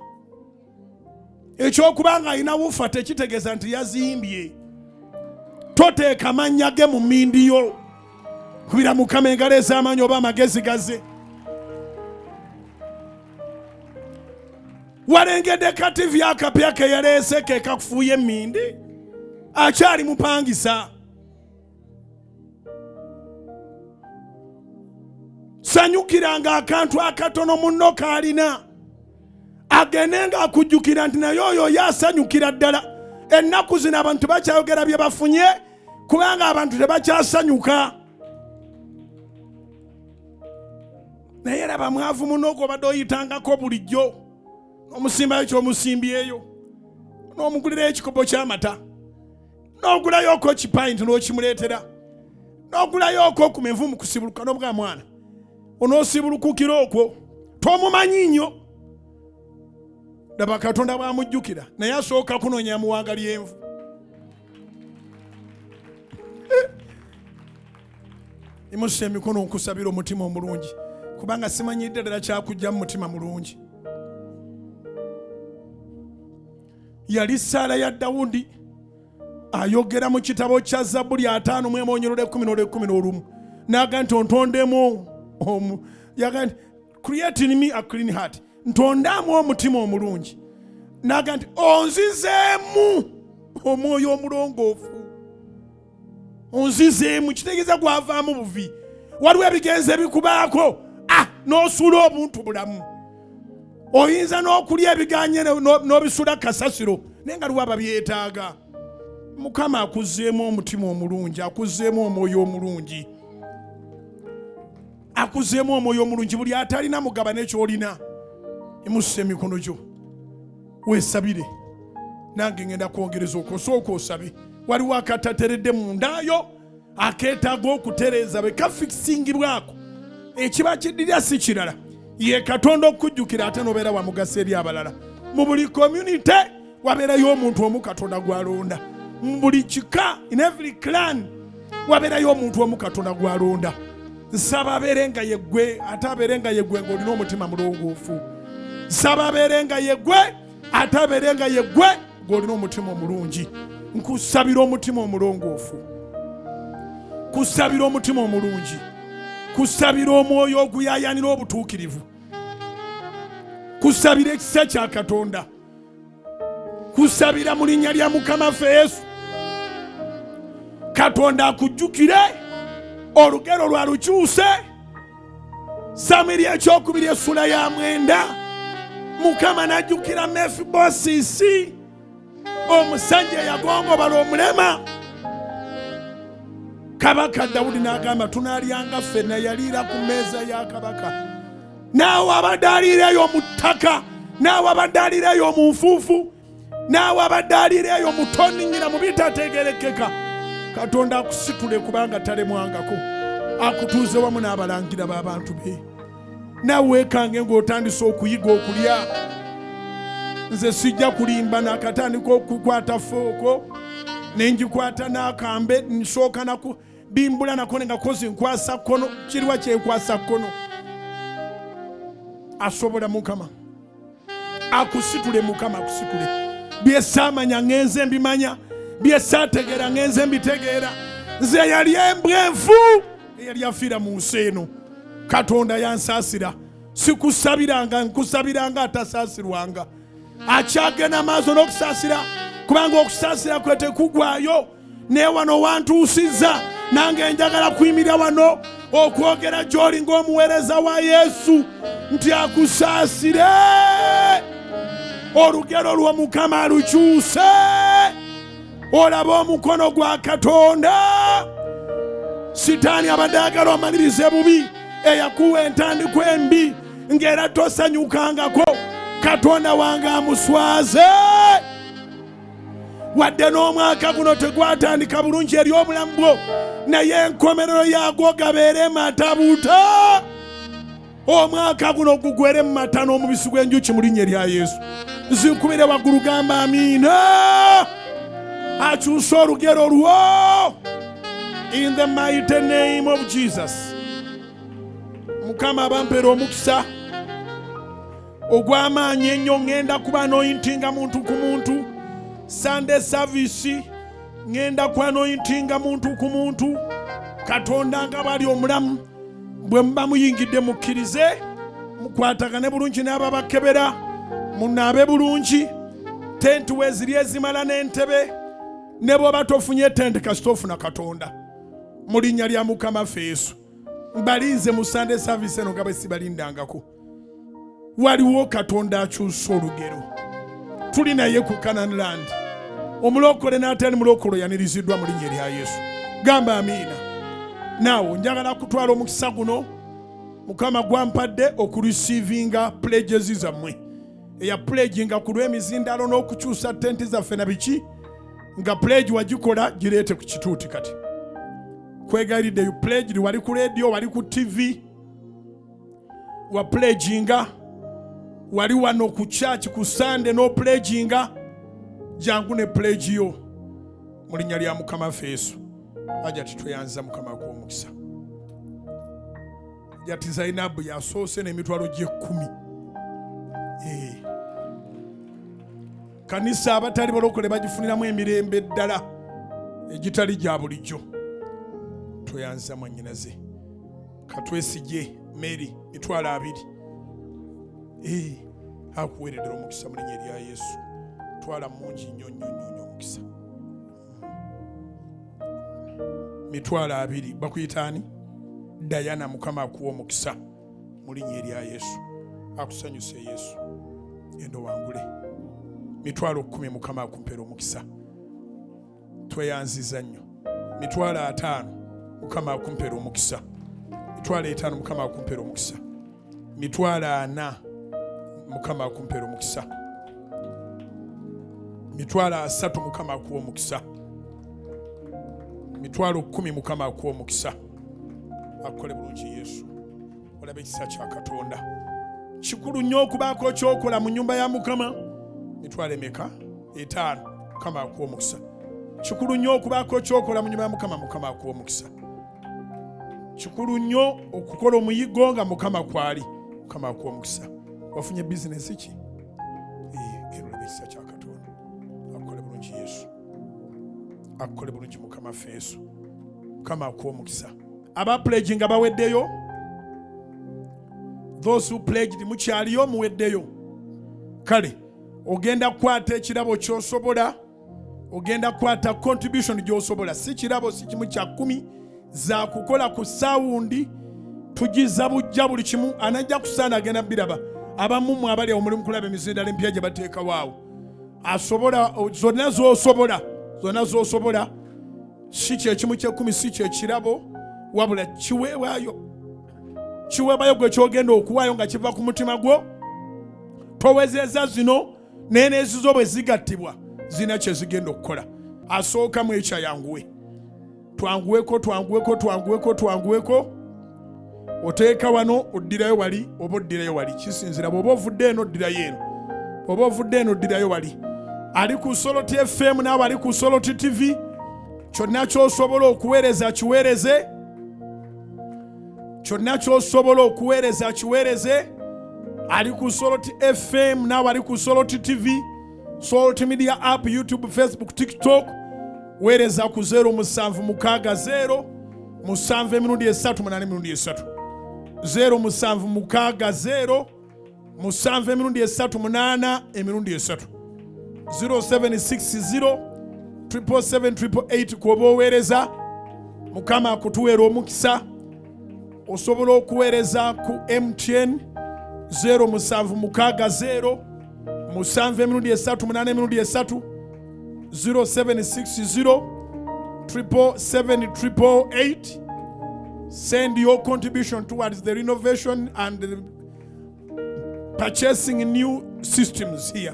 Ekyokuba nga alina wufa tekitegeeza nti yazimbye. Toteeka mannya ge mu mmindi yo. Kubira Mukama engalo ez'amaanyi oba amagezi gaze. Walengedde kativi akapya ke yaleese ke kakufuuye emmindi, akyali mupangisa. Sanyukiranga akantu akatono munno k'alina, agende ng'akujjukira nti naye oyo ye asanyukira ddala. Ennaku zino abantu bakyayogera bye bafunye kubanga abantu tebakyasanyuka. Naye laba mwavu muno gw'obadde oyitangako bulijjo, n'omusimbayo ky'omusimbyeyo, n'omugulirayo ekikopo ky'amata, n'ogulayo kipayinti n'okimuleetera, n'ogulayo ku menvu mu kusibuluka, n'obwa mwana onoosibulukukira okwo tomumanyi nnyo. Laba Katonda bw'amujjukira, naye asooka kunoonya muwanga lyenvu. Imusa emikono nkusabira omutima omulungi, kubanga simanyidde ddala kyakujja mu mutima mulungi. Yali ssaala ya Dawudi, ayogera mu kitabo kya Zabbuli 51:11, n'agamba nti ontondemu yagamba nti create in me a clean heart, ntondamu omutima omulungi. N'agamba nti onzizeemu omwoyo omulongoofu, onzizeemu, kitegeeza gwavaamu buvi. Waliwo ebigenzo ebikubaako n'osuula obuntu bulamu, oyinza n'okulya ebiganye n'obisuula kasasiro, naye nga liwo ababyetaaga. Mukama akuzzeemu omutima omulungi, akuzzeemu omwoyo omulungi, akuzzeemu omwoyo omulungi. Buli atalina mugaba n'ekyolina, imusa emikono gyo weesabire, nange ngenda kwongereza okwo. Osooka osabe. Waliwo akatateredde mu ndaayo akeetaaga okutereeza, bwe kafikisingibwako ekiba kiddirya si kirala, ye Katonda okukujjukira ate n'obeera wa mugaso eri abalala. Mu buli community wabeerayo omuntu omu Katonda gw'alonda, mu buli kika, in every clan wabeerayo omuntu omu Katonda gw'alonda. Nsaba abeere nga yeggwe, ate abeere nga yeggwe ng'olina omutima mulongoofu. Nsaba abeere nga yeggwe, ate abeere nga yeggwe ng'olina omutima omulungi. Nkusabira omutima omulongoofu, kusabira omutima omulungi, kusabira omwoyo oguyayanira obutuukirivu, kusabira ekisa kya Katonda, kusabira mu linnya lya Mukama ffe Yesu. Katonda akujjukire, olugero lwa lukyuse. Samwiri 2:9, Mukama n'ajjukira Mefibosisi, omusajja eyagongobala omulema. Kabaka Dawudi n'agamba tunaalyanga ffenna, yaliira ku mmeeza ya kabaka. Naawe abadde aliira eyo mu ttaka, naawe abadde aliira eyo mu nfuufu, naawe abadde aliira eyo mu toninnyira mu bitategerekeka, Katonda akusitule kubanga talemwangako, akutuuze wamu n'abalangira b'abantu be. Naawe weekange ng'otandise okuyiga okulya. Nze sijja kulimba, nakatandika okukwata fooko ne ngikwata n'akambe, nsooka naku bimbula nako ne ngakozi nkwasa kkono, kiriwa kyenkwasa kkono. Asobola Mukama akusitule, Mukama akusitule. Bye saamanya ngenze mbimanya, bye saategeera ngenze mbitegeera. Nze yali embwa enfu eyali afiira mu nsi eno, Katonda yansaasira. Sikusabiranga, nkusabiranga atasaasirwanga. Akyagenda maaso n'okusaasira, kubanga okusaasira kwe tekugwayo. Naye wano wantuusizza, nange njagala kuyimirira wano okwogera gy'oli ng'omuweereza wa Yesu nti akusaasire, olugero lwo Mukama alukyuse, olabe omukono gwa Katonda. Sitaani abadde ayagala omalirize bubi, eyakuwa entandikwa embi ng'era tosanyukangako, Katonda wange amuswaze. Wadde n'omwaka guno tegwatandika bulungi eri obulamu bwo, naye enkomerero yaagwo gabeere matabuta. Omwaka guno gugwere mu mata n'omubisi gw'enjuki mu linnya erya Yesu. Nzinkubire waggulu, gamba amiina. Akyuse olugero lwo in the mighty name of Jesus. Mukama abampeera omukisa ogw'amaanyi ennyo. Ŋŋenda kuba anointinga muntu ku muntu Sunday service, ŋŋenda ku anointinga muntu ku muntu. Katonda nga bali omulamu, bwe muba muyingidde mukkirize, mukwatagane bulungi n'ababakebera, munaabe bulungi, tenti weeziri ezimala n'entebe. Ne bw'oba tofunye tenti, kasita ofuna Katonda mu linnya lya Mukama ffe Yesu. Mbalinze mu Sunday service eno nga bwe sibalindangako. Waliwo Katonda akyusa olugero. Tuli naye ku Canaan land. Omulokole n'atali mulokole yaniriziddwa mu linnya erya Yesu. Gamba amiina. Naawe njagala kutwala omukisa guno Mukama gwampadde okureceivinga pledges zammwe. Eya pledginga ku lw'emizindalo n'okukyusa tenti zaffe na biki nga pledge wagikola gireete ku kituuti kati. Kwegayiridde you pledged, wali ku radio, wali ku TV, wa pledginga, wali wano ku church ku Sunday no pledginga, jangu ne pledge yo mu linnya lya Mukama waffe Yesu. Aja titweyanza Mukama akuwa omukisa. Jati Zainabu yasoose n'emitwalo gy'ekkumi. Kanisa abatali balokole bagifuniramu emirembe ddala egitali gya bulijjo. Tweyanza mwannyinaze. Katwesige Mary 20,000. Akuweereddera omukisa mu linnya erya Yesu. Twala mungi nnyo nnyo nnyo nnyo omukisa. 20,000. Bakuyita ani? Diana. Mukama akuwa omukisa mu linnya erya Yesu. Akusanyuse Yesu. Endo wangule 10,000. Mukama akumpeera omukisa. Tweyanziza nnyo. 50,000. Mukama akumpeera omukisa. 50,000. Mukama akumpeera omukisa. 40,000. Mukama akumpeera omukisa. 30,000. Mukama akuwa omukisa. 10,000. Mukama akuwa omukisa. Akukole bulungi Yesu. Olaba ekisa kya Katonda. Kikulu nnyo okubaako kyokola mu nnyumba ya Mukama. Mitwalo emeka? 5. Mukama akuwa omukisa. Kikulu nnyo okubaako kyokola mu nnyumba ya Mukama. Mukama akuwa omukisa. Kikulu nnyo okukola omuyigo nga Mukama kwali. Mukama akuwa omukisa. Wafunye bizinesi ki? Genda olaba ekisa kya Katonda. Akukole bulungi Yesu. Akukole bulungi Mukama waffe Yesu. Mukama akuwa omukisa. Aba pledge nga baweddeyo. Those who pledged mukyaliyo muweddeyo. Kale ogenda kukwata ekirabo ky'osobola, ogenda kukwata contribution gy'osobola, si kirabo si kimu kya 10 za kukola ku sawundi, tugiza bujja buli kimu. Anajja kusaana agenda biraba. Abamu mu abali awo muli mukulaba emizindalo empya gye bateekawo awo. Asobola zonna z'osobola, zonna z'osobola, si kyekimu ky'ekkumi, si kyekirabo, wabula kiweebwayo. Kiweebwayo gwe ky'ogenda okuwaayo nga kiva ku mutima gwo. Towezeeza zino naye n'ezizo bwe zigattibwa zirina kye zigenda okukola. Asooka mu ekyo ayanguwe. Twanguweko, twanguweko, twanguweko, twanguweko. Oteeka wano oddirayo wali oba oddirayo wali, kisinzira bw'oba ovudde eno oddirayo eno, bw'oba ovudde eno oddirayo wali. Ali ku Soloti FM naawe ali ku Soloti TV, kyonna ky'osobola okuweereza kiweereze, kyonna ky'osobola okuweereza kiweereze. Ali ku Soloti FM naawe ali ku Soloti TV, Salt Media app, YouTube, Facebook, TikTok, weereza ku 0760 7 emirundi 3 8 emirundi 3. 0760 7 emirundi 3 8 emirundi 3. 0760 777 888 kwoba oweereza. Mukama akutuweera omukisa. Osobola okuweereza ku MTN 0760 7 emirundi 3 8 emirundi 3. 0760 777 888. Send your contribution towards the renovation and the purchasing new systems here.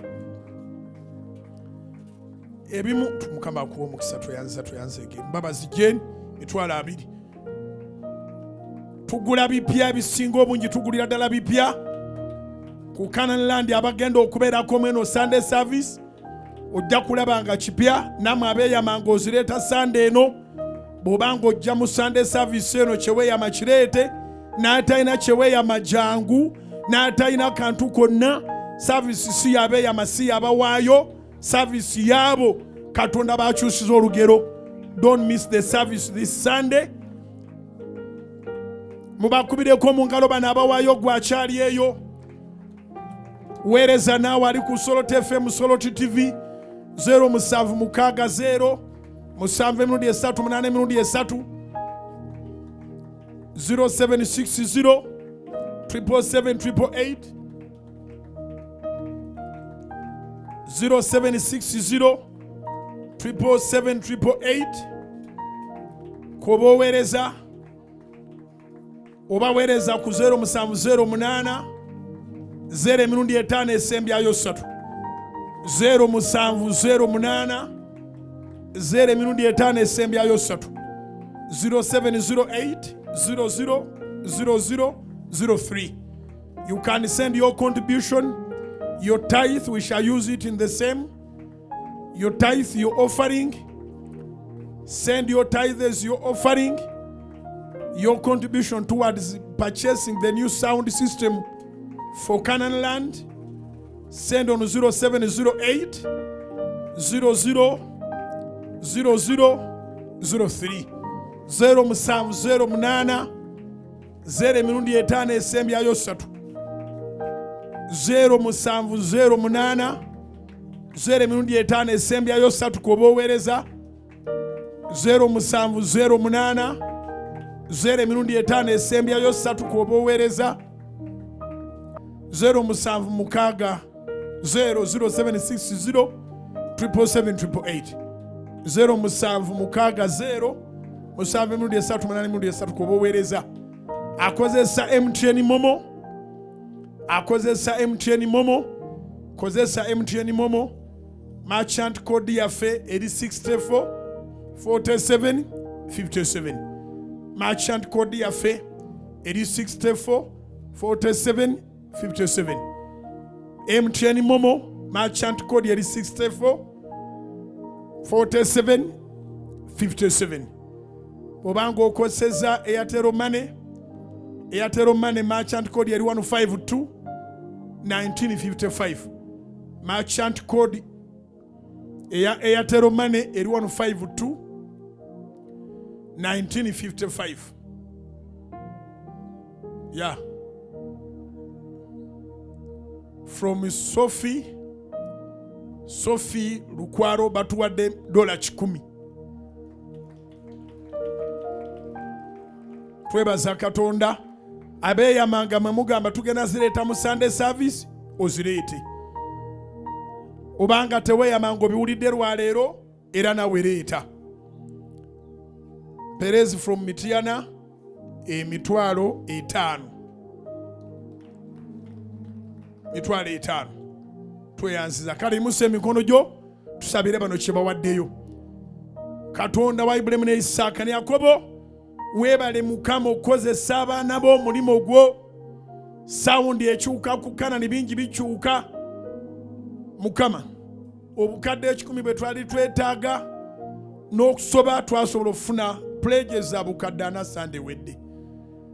Ebimu Mukama akuwa omukisa. Tweyanza, tweyanzege. Mbabazi Jane 20,000. Tugula bipya ebisinga obungi, tugulira ddala bipya ku Canaan Land. Abagenda okubeerako mweno Sunday service ojja kulaba nga kipya. Namwe abeeyama ng'ozireeta Sunday eno, bw'oba ng'ojja mu Sunday service eno kyeweeyama kireete, n'atalina kyeweeyama jangu, n'atalina kantu konna. Service si yabeeyama, si yabawaayo, service yaabo Katonda bakyusiza olugero. Don't miss the service this Sunday. Mubakubireko mu ngalo bano abawaayo. Gwakyali eyo weereza naawe ali ku Solot FM, Solot TV, 0760 7 emirundi 3 8 emirundi 3. 0760 777 0760 777 kuba oweereza oba weereza ku 0708 0 emirundi etaano esembyayo ssatu 0708 0 emirundi etaano esembyayo ssatu 0708 00 00 03. You can send your contribution, your tithe, we shall use it in the same. Your tithe, your offering. Send your tithes, your offering, your contribution towards purchasing the new sound system for Canaan land. Send on 0708 00 00 03 0708 0 emirundi etaano esembyayo ssatu 0708 0 emirundi etaano esembyayo ssatu kuoba oweereza 0708 0 emirundi etaano esembyayo ssatu kuoba oweereza 076 00760 777 8 0760 7 emirundi esatu 8 emirundi esatu kuoba oweereza. Akozesa MTN Momo, akozesa MTN Momo, kozesa MTN Momo. Merchant code yaffe eri 64 47 57. Merchant code yaffe eri 64 47 57. MTN Momo merchant code eri 64 47 57. Bw'obanga okozesa Airtel Money, Airtel Money merchant code eri 152 1955. Merchant code eya Airtel Money eri 152 1955. Yeah, from Sophie, Sophie Lukwaro batuwadde $100. Twebaza Katonda. Abeeyamanga mwe mugamba tugenda zireeta mu Sunday service, ozireete. Obanga teweeyamanga obiwulidde lwaleero, era nawe leeta. Perez from Mitiana 50,000, 50,000. Tweyanziza. Kale imusa emikono gyo tusabire bano kye bawaddeyo. Katonda wa Ibulayimu ne Isaaka ne Yakobo, weebale Mukama okukozesa abaana bo omulimu gwo. Sound ekyuka ku Kanani, bingi bikyuka. Mukama, 100,000 bwe twali twetaaga n'okusoba, twasobola okufuna pledges za 400,000 Sande wedde.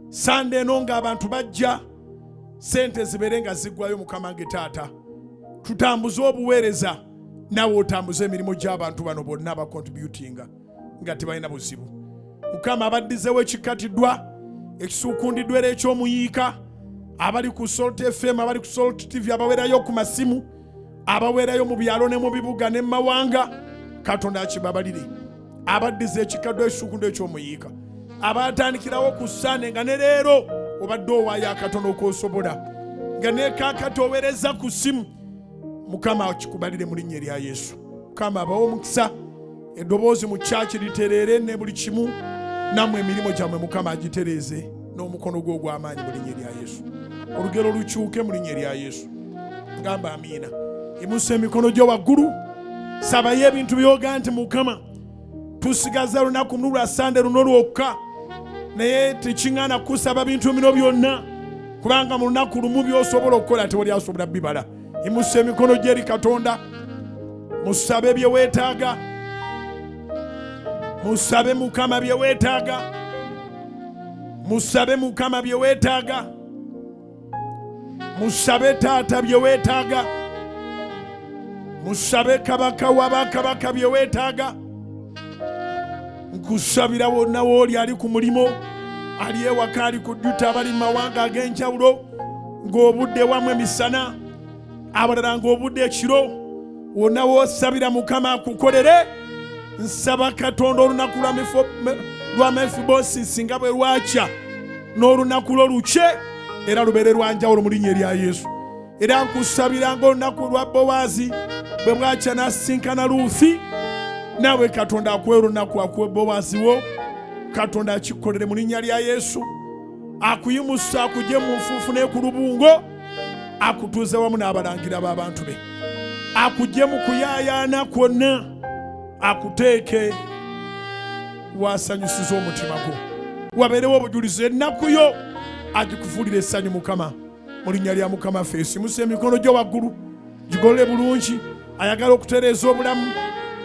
Sande eno ng'abantu bajja, sente zibeere nga ziggwayo. Mukama nge taata, tutambuze obuweereza, naawe otambuze emirimu gy'abantu bano bonna abacontributinga nga tebalina buzibu. Mukama, abaddizewo ekikatiddwa ekisuukundiddwa era ekyomuyiika, abali ku Salt FM, abali ku Salt TV, abaweerayo ku masimu, abaweerayo mu byalo ne mu bibuga ne mu mawanga, Katonda akibabalire. Abaddiza ekikaddwa ekisuukundu ekyomuyiika, abatandikirawo ku Sande nga ne leero obadde owaayo akatono k'osobola, nga ne kaakati oweereza ku ssimu, Mukama akikubalire mu linnya erya Yesu. Mukama abawe omukisa, eddoboozi mu kyaki litereere ne buli kimu, nammwe emirimu gyammwe Mukama agitereeze n'omukono gwe ogw'amaanyi mu linnya erya Yesu. Olugero lukyuke mu linnya erya Yesu. Gamba amiina. Imusa emikono gyo waggulu, sabayo ebintu byoga nti Mukama, tusigaza lunaku luno lwa Sande luno lwokka, naye tekiŋŋaana kusaba bintu bino byonna, kubanga mu lunaku lumu by'osobola okukola tewali asobola bibala. Imusa emikono gyo eri Katonda, musabe bye weetaaga, musabe Mukama bye weetaaga, musabe Mukama bye weetaaga, musabe taata bye weetaaga, musabe kabaka w'abakabaka bye weetaaga. Nkusabira wonna wooli, ali ku mulimu, ali ewaka, ali ku dduta, abali mu mawanga ag'enjawulo ng'obudde wamu emisana, abalala ng'obudde ekiro, wonna woosabira Mukama akukolere. Nsaba Katonda olunaku lwa Mefibosisi nga bwe lwakya. N'olunaku lwo lukye era lubeere lwa njawulo mu linnya erya Yesu. Era nkusabira ng'olunaku lwa Bowaazi bwe bwakya n'asisinkana Luusi, naawe Katonda akuwe olunaku, akuwe Bowaazi wo. Katonda akikukolere mu linnya lya Yesu, akuyimusa akugye mu nfuufu n'ekulubungo, akutuuze wamu n'abalangira b'abantu be, akugye mu kuyaayaana kwonna, akuteeke wasanyusiza omutima gwo, wabeerewo obujulizi, ennaku yo agikufuulira essanyu. Mukama, mu linnya lya Mukama ffe, esimusa emikono gyo waggulu, gigolole bulungi. Ayagala okutereeza obulamu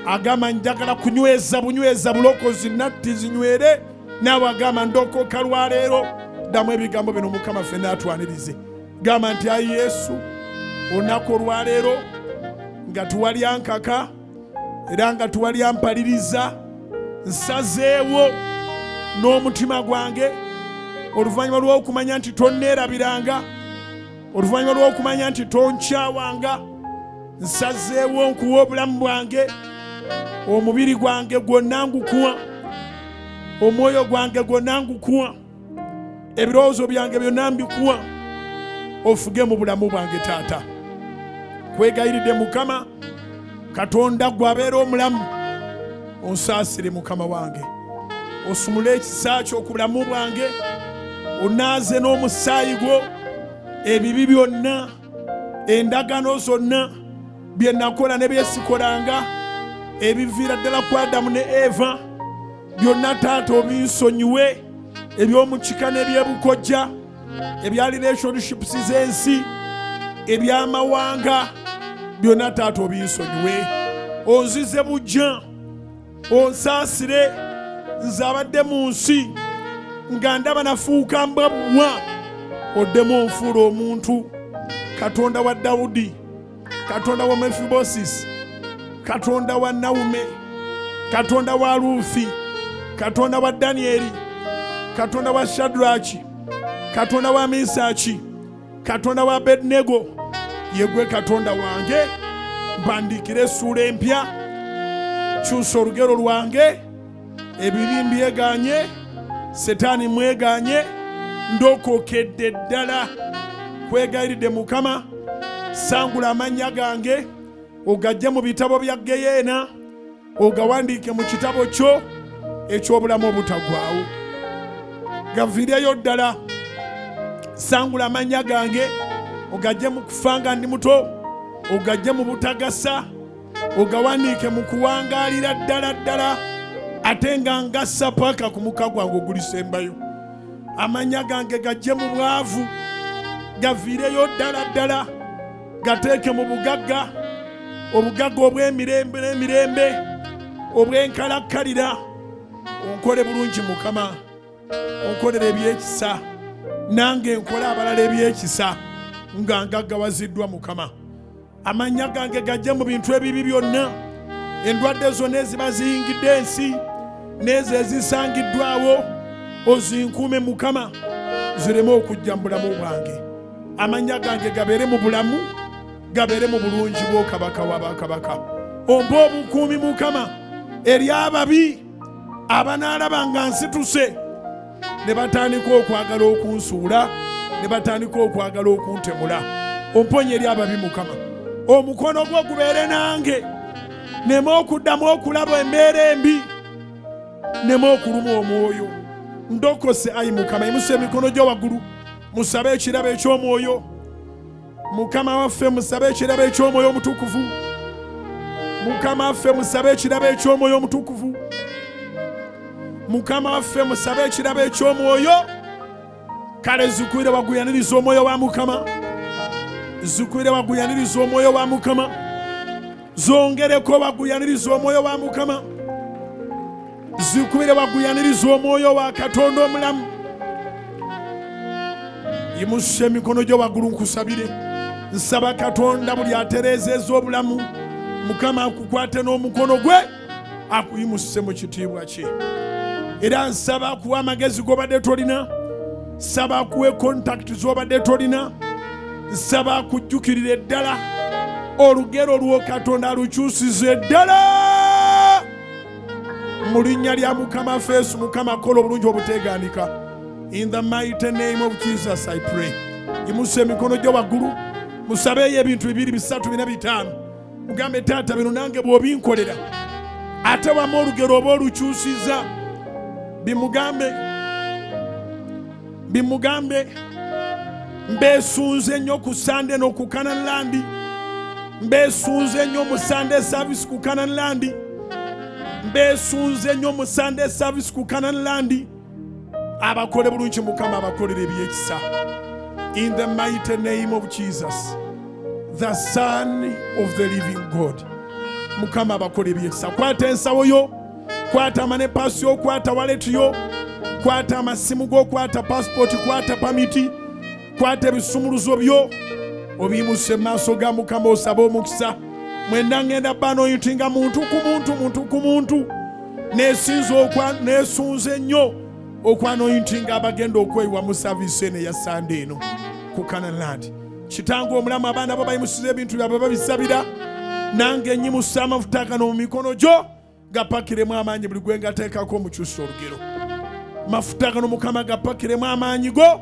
agamba, njagala kunyweza bunyweza bulokozi, natti zinywere. Naawe agamba, ndokoka lwaleero, ddamu ebigambo bino, Mukama ffe naatwanirize. Gamba nti, ayi Yesu, olunaku olwaleero nga tuwalya nkaka era nga tuwalya mpaliriza, nsazeewo n'omutima gwange, oluvannyuma lw'okumanya nti tonneerabiranga, oluvannyuma lw'okumanya nti tonkyawanga, nsazeewo nkuwa obulamu bwange, omubiri gwange gwonna ngukuwa, omwoyo gwange gwonna ngukuwa, ebirowoozo byange byonna mbikuwa, ofuge mu bulamu bwange. Taata, kwegayiridde Mukama Katonda, gwe abeera omulamu, onsaasire Mukama wange, osumule ekisa kyo ku bulamu bwange, onaaze n'omusaayi gwo ebibi byonna, endagaano zonna, bye nakola ne byesikolanga, ebiviira ddala ku Adamu ne Eva byonna. Taata, obinsonyiwe, eby'omu kika n'ebyebukojja, ebya relationships z'ensi, eby'amawanga byonna. Taata, obinsonyiwe, onzize bujja, onsaasire nze abadde mu nsi nga ndaba nafuuka mbwa bwa, oddemu onfuula omuntu. Katonda wa Dawudi, Katonda wa Mefibosis, Katonda wa Nawume, Katonda wa Luufi, Katonda wa Danyeri, Katonda wa Shadraki, Katonda wa Misaki, Katonda wa Abednego, yegwe Katonda wange. Mpandiikira essuula empya, kyusa olugero lwange. Ebibi mbyeganye, Setaani mweganye, ndokokedde ddala. Kwegayiridde Mukama, sangula amannya gange ogajje mu bitabo bya Geyeena, ogawandiike mu kitabo kyo eky'obulamu obutaggwaawo. Gaviireyo ddala. Sangula amannya gange ogajje mu kufa nga ndi muto, ogajje mu butagasa, ogawandiike mu kuwangaalira ddala ddala, ate nga ngassa paka ku mukka gwange ogulisembayo. Amannya gange gajje mu bwavu, gaviireyo ddala ddala, gateeke mu bugagga, obugagga obw'emirembe n'emirembe, obw'enkalakkalira. Onkole bulungi Mukama, onkolera ebyekisa, nange nkole abalala ebyekisa nga ngaggawaziddwa. Mukama, amannya gange gajje mu bintu ebibi byonna, endwadde zonna eziba ziyingidde ensi n'ezo ezisangiddwawo, ozinkuume Mukama, zireme okujja mu bulamu bwange. Amannya gange gabeere mu bulamu, gabeere mu bulungi bw'okabaka w'abakabaka. Ompa obukuumi Mukama eri ababi abanaalaba nga nsituse ne batandika okwagala okunsuula, ne batandika okwagala okuntemula. Omponye eri ababi Mukama, omukono gwo gubeere nange, neme okuddamu okulaba embeera embi, neme okuluma omwoyo. Ndokose ayi Mukama. Yimusa emikono gyo waggulu, musabe ekirabo eky'omwoyo. Mukama waffe, musabe ekirabo eky'omwoyo omutukuvu. Mukama waffe, musabe ekirabo eky'omwoyo omutukuvu. Mukama waffe, musabe ekirabo eky'omwoyo. Kale zikuire waguyaniriza omwoyo wa Mukama, zikuire waguyaniriza omwoyo wa Mukama, zongereko waguyaniriza omwoyo wa Mukama, zikubire waguyaniriza omwoyo wa Katonda omulamu. Yimusa emikono gyo waggulu nkusabire. Nsaba Katonda buli atereezezza obulamu, Mukama akukwate n'omukono gwe akuyimuse mu kitiibwa kye. Era nsaba akuwa amagezi g'obadde tolina, nsaba akuwe contact z'obadde tolina, nsaba akujjukirire ddala olugero lwo Katonda alukyusize ddala mu linnya lya Mukama Feesu. Mukama akola obulungi obuteegaanika. In the mighty name of Jesus I pray. Yimusa emikono gyo waggulu, musabeeyo ebintu 2, 3, 4, 5. Mugambe, taata, bino nange bw'obinkolera, ate wamu olugero oba olukyusiza. Bimugambe, bimugambe. Mbeesunze nnyo ku Sande no ku Canaan Land. Mbeesunze nnyo mu Sunday service ku Canaan Land. Mbeesunze nnyo mu Sunday service ku Canaan Land. Abakole bulungi, Mukama abakolera ebyekisa. In the mighty name of Jesus, the Son of the living God, Mukama abakola ebyekisa. Kwata ensawo yo, kwata money purse yo, kwata wallet yo, kwata amasimu go, kwata passport, kwata permit, kwata ebisumuluzo byo, obiyimuse mu maaso ga Mukama, osabe omukisa. Mwenna ngenda banointinga muntu ku muntu, muntu ku muntu. Nesunze nnyo okwanointinga abagenda okweyiwa mu service eno eya Sande eno ku Canaan Land. Kitange omulamu, abaana bo bayimusiza ebintu byabwe, babisabira. Nange nyimusa amafuta gano mu mikono gyo, gapakiremu amaanyi. Buli gwe ngateekako, omukyusa olugero. Mafuta gano, Mukama, gapakiremu amaanyi go.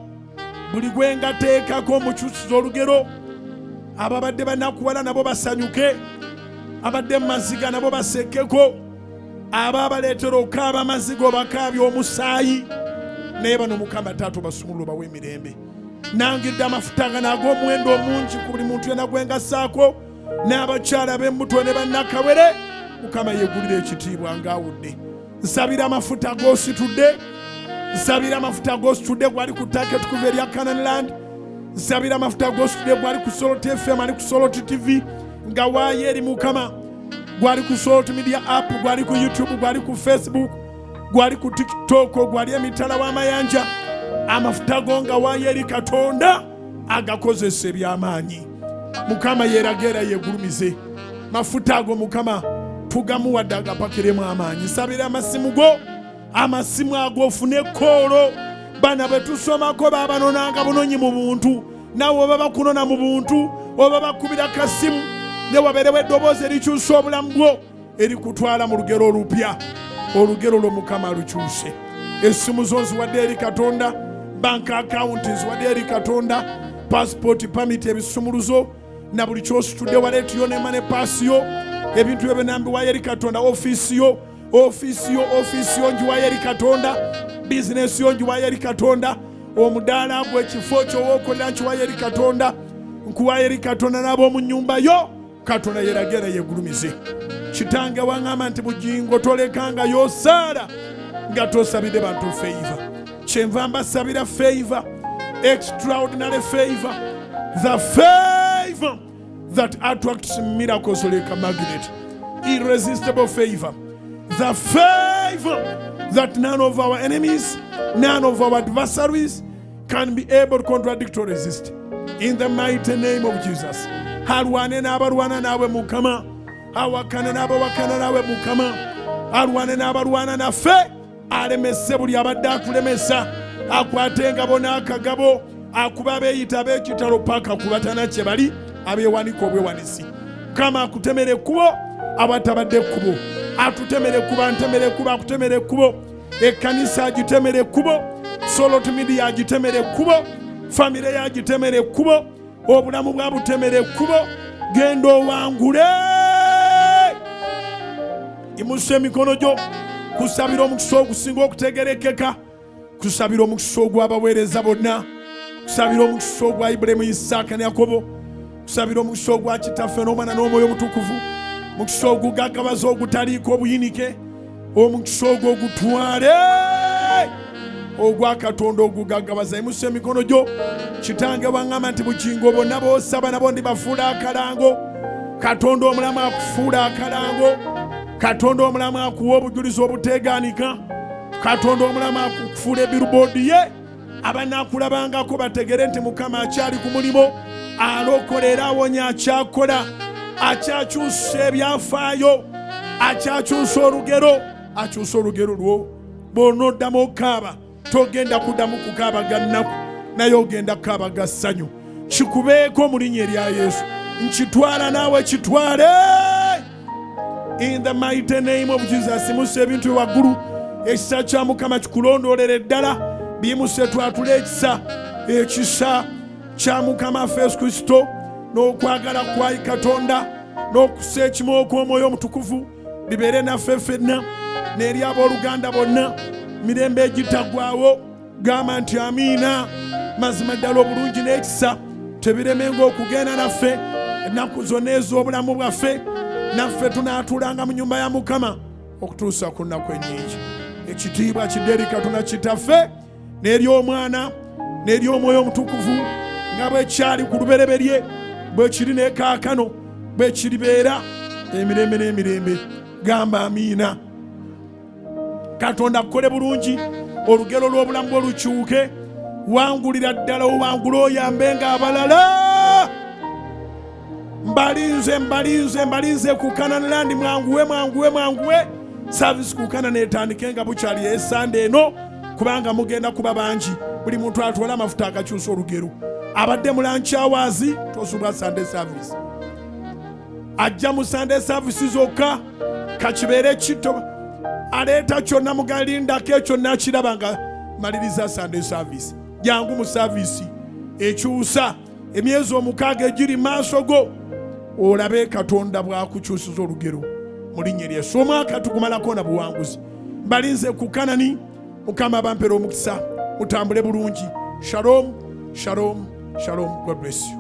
Buli gwe ngateekako, omukyusiza olugero. Ababadde banakuwala nabo basanyuke, abadde mu maziga nabo basekeko, aba abaleetera okaaba amaziga obakaabya omusaayi, naye bano, Mukama taata, obasumulula, obawa emirembe. Nangidde amafuta gano ag'omuwendo omungi ku buli muntu yena gwe ngassaako, n'abakyala b'embuto ne bannakawere. Mukama yeggulira ekitiibwa ng'awudde. Nsabira amafuta g'ositudde, nsabira amafuta g'ositudde gwali ku ttaka ettukuvu erya Canaan Land. Nsabira amafuta g'ositudde gwali ku Salt FM, ali ku Salt TV, nga waayo eri Mukama, gwali ku Salt Media app, gwali ku YouTube, gwali ku Facebook, gwali ku TikTok, gwali emitala w'amayanja. Amafuta go nga waayo eri Katonda, agakozesa eby'amaanyi. Mukama yeeraga era yeegulumize. Mafuta ago, Mukama, tugamuwadde, agapakiremu amaanyi. Nsabira amasimu go, amasimu ago ofune call. Bana bwe tusomako babanonanga bunonyi mu buntu, naawe oba bakunona mu buntu, oba bakubira kasimu, ne wabeerewo eddoboozi erikyusa obulamu bwo, erikutwala mu lugero olupya. Olugero lwo Mukama alukyuse. Essimu zo nziwadde eri Katonda, bank account nziwadde eri Katonda, passport, permit, ebisumuluzo na buli kyositudde, wallet yo ne money purse yo, ebintu ebyo byonna mbiwayo eri Katonda. Ofiisi yo, ofiisi yo, ofiisi yo ngiwayo eri Katonda. Bizinesi yo ngiwayo eri Katonda. Omudaala gwe, ekifo kyowookolera, nkiwayo eri Katonda. Nkuwayo eri Katonda n'ab'omu nnyumba yo. Katonda yeragera yegulumize. Kitange waŋŋamba nti, "Bugingo, tolekanga yosaala nga tosabidde bantu favor." Kyenva mbasabira favor, extraordinary favor, the favor that attracts miracles like a magnet, irresistible favor, the favor that none of our enemies, none of our adversaries can be able to contradict or resist. In the mighty name of Jesus, alwane n'abalwana naawe Mukama, awakane n'abawakana naawe Mukama, alwane n'abalwana naffe, alemese buli abadde atulemesa, akwate engabo n'akagabo, akuba abeeyita ab'ekitalo paka kubatana kye bali abeewanika obwewanisi. Mukama akutemera ekkubo awatabadde ekkubo, atutemera ekkubo, antemera ekkubo, akutemera ekkubo, ekkanisa agitemera ekkubo, Salt Media agitemera ekkubo, famire yagitemera ekkubo, obulamu bwabutemera ekkubo. Genda owangule. Imusa emikono gyo kusabira omukisa ogusinga okutegerekeka, kusabira omukisa ogw'abaweereza bonna, kusabira omukisa ogwa Ibulayimu, Isaaka ne Yakobo, kusabira omukisa ogwa Kitaffe n'Omwana n'Omwoyo Omutukuvu, mukisa ogugaggawaza ogutaliiko obuyinike. Omukisa ogwo ogutwale, ogwa Katonda ogugaggawaza. Imusa emikono gyo. Kitange waŋŋamba nti, "Bugingo, bonna b'osaba nabo ndibafuula akalango." Katonda omulamu akufuula akalango. Katonda omulamu akuwa obujulizi obuteegaanika. Katonda omulamu akufuula ebillboard ye, abanaakulabangako bategere nti Mukama akyali ku mulimu, alokola era awonya, akyakola, akyakyusa ebyafaayo, akyakyusa olugero, akyusa olugero lwo. Bw'onooddamu okaaba, togenda kuddamu kukaaba ga nnaku, naye ogenda kukaaba ga ssanyu. Kikubeeko mu linnya erya Yesu. Nkitwala, naawe kitwale, in the mighty name of Jesus. Musa ebintu waggulu. Ekisa kya Mukama kikulondoolera eddala. Biyimuse twatule ekisa, ekisa kya Mukama waffe Yesu Kristo n'okwagala kwa Katonda n'okussa ekimu okw'Omwoyo Omutukuvu bibeere naffe ffenna n'eri abooluganda bonna mirembe egitaggwaawo. Gamba nti amiina. Mazima ddala obulungi n'ekisa tebiremenga okugenda naffe ennaku zonna ez'obulamu bwaffe, naffe tunaatuulanga mu nnyumba ya Mukama okutuusa ku nnaku ennyingi. Ekitiibwa kidde eri Katonda Kitaffe n'eri Omwana n'eri Omwoyo Omutukuvu, nga bwe kyali ku lubereberye, bwe kiri ne kaakano, bwe kiribeera emirembe n'emirembe. Gamba amiina. Katonda akukole bulungi, olugero lw'obulamu bwo lukyuke. Wangulira ddala, owangule, oyambe nga abalala. Mbalinze, mbalinze, mbalinze ku Canaan Land. Mwanguwe, mwanguwe, mwanguwe. Service ku Canaan etandike nga bukyali esande eno, kubanga mugenda kuba bangi. Buli muntu atwale amafuta agakyusa olugero. Abadde mu lunch hours tosubwa Sunday service, ajja mu Sunday service zokka. Kakibeere kito aleeta kyonna, mugalindako ekyo nakiraba nga maliriza Sunday service. Jangu mu service ekyusa emyezi 6 egiri maaso go, olabe Katonda bw'akukyusiza olugero mu linnya erya Yesu. Omwaka tugumalako na buwanguzi. Mbalinze ku Kanani. Mukama abampera omukisa, mutambule bulungi. Shalom, shalom, shalom. God bless you.